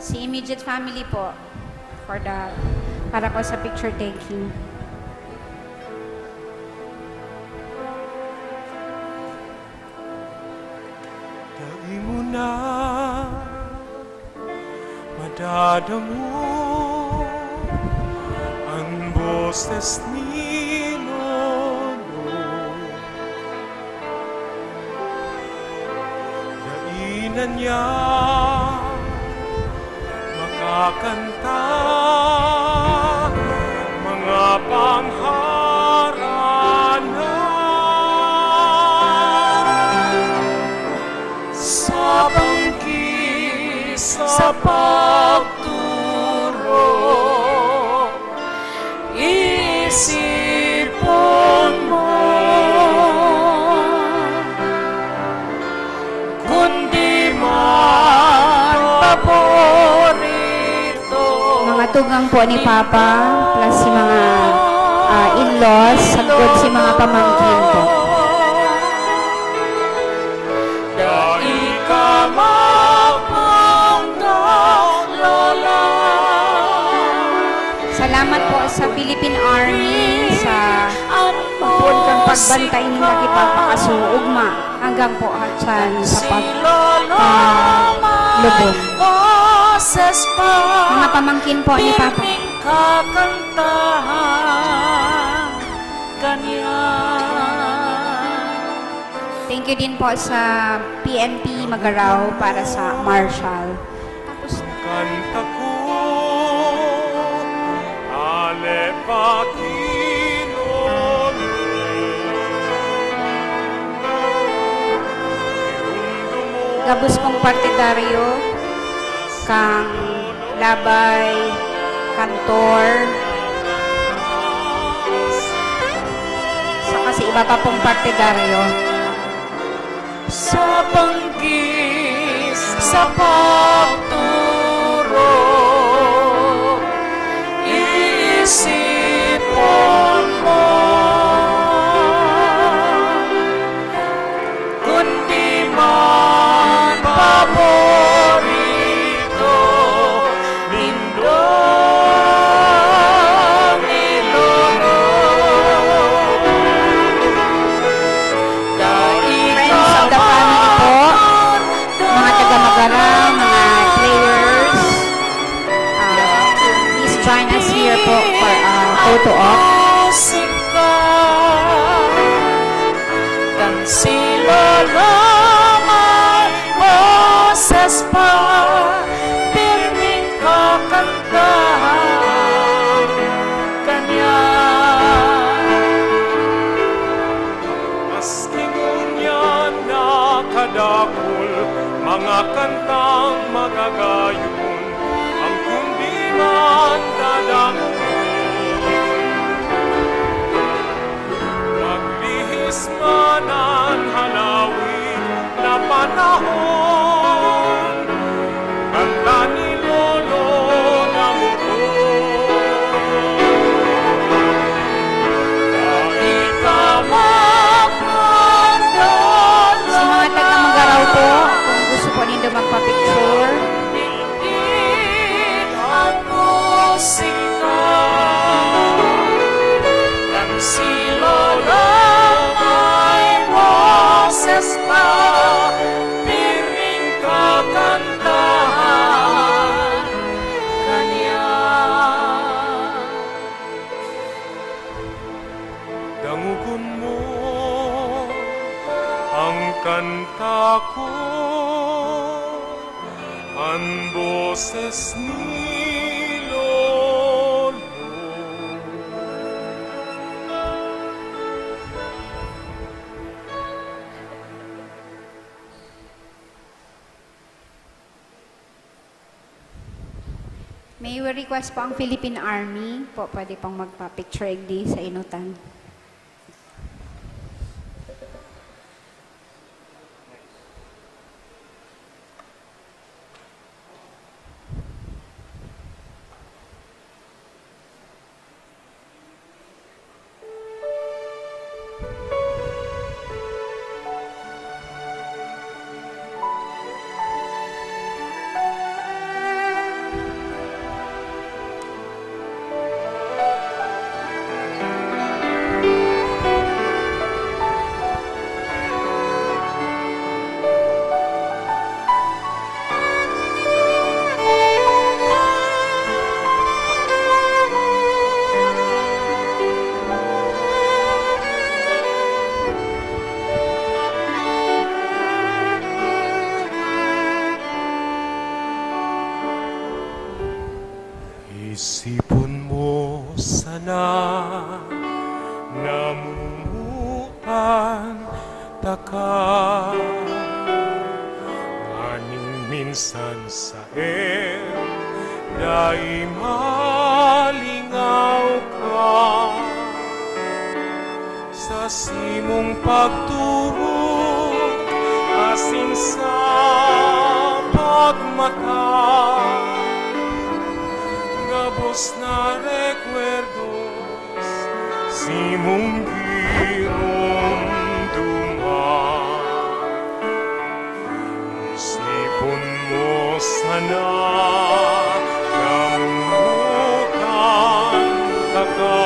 Si immediate family po for the, para po sa picture. Thank you. Dai mo na madadangog an boses ni Lolo. Dai na niya makakanta mga pangharanan. Sa banggi, sa pagturo, isipon mo, kundi man paborito. Mga tugang po ni Papa, plus si mga, ah, in-laws, sagkod si mga pamangkin po. Dai ka mapangga, Lola. Salamat po sa Philippine Army sa pagpoon kan pagbantay ninda ki Papa Kaso ugma hanggang po atyan sa pag-, paglubong. Mga pamangkin po ni Papa. Kakantahan kanya. Thank you din po sa P N P Magarao para sa Marshall. Tapos, kanta ko, ale pa kinole. Gabos pong partidaryo, kang Labay, Kantor, saka sa iba pa pong partidaryo. Sa banggi, sa pagturo, isipon mo. Kundi man paborito nindong ilolo. Friends of the family po, mga taga Magarao, mga prayers. Ah, please join us here po for a photo op. Kan si Lolo may boses pa, pirming kakantahan kanya. Maski ngunyan na kadakul, mga kantang magagayon, ang kundi man dadakul. Maglihis man an halawi na panahon, kanta ni Lolo na muto. Dai ka mapagdala. Sa mga taga Magarao po, kung gusto po nindo magpa-picture, ang musika, kan si Lolo may boses pa. Tako an boses ni Lolo. May request po ang Philippine Army po, pwede pong magpa-picture digdi sa inutan. Isipon mo sana, namumutan taka. Nganing minsan saen, dai malingaw ka. Sa simong pagtubod asin sa pagmata, gabos na rekwerdos simong giromdoman. Isipon mo sana, namumutan taka.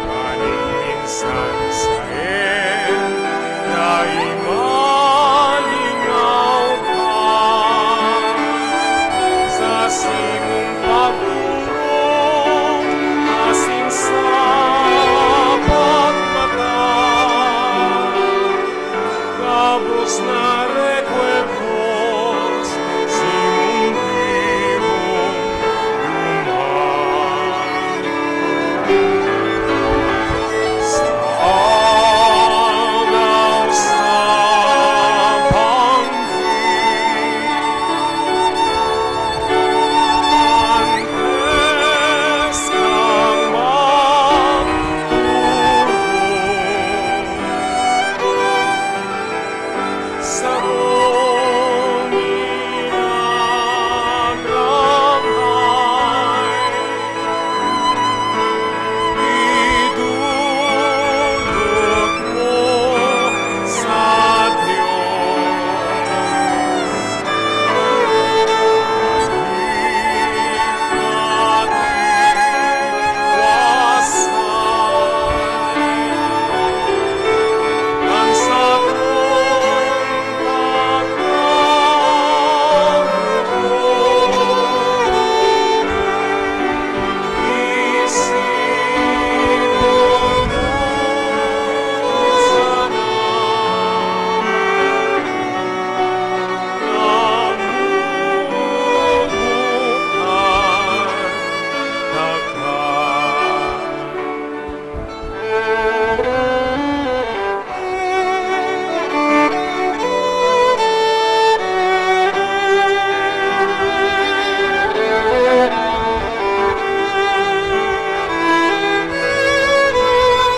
Nganing minsan saen, dai malingaw ka. Sa simong pagtubod asin sa pagmata, gabos na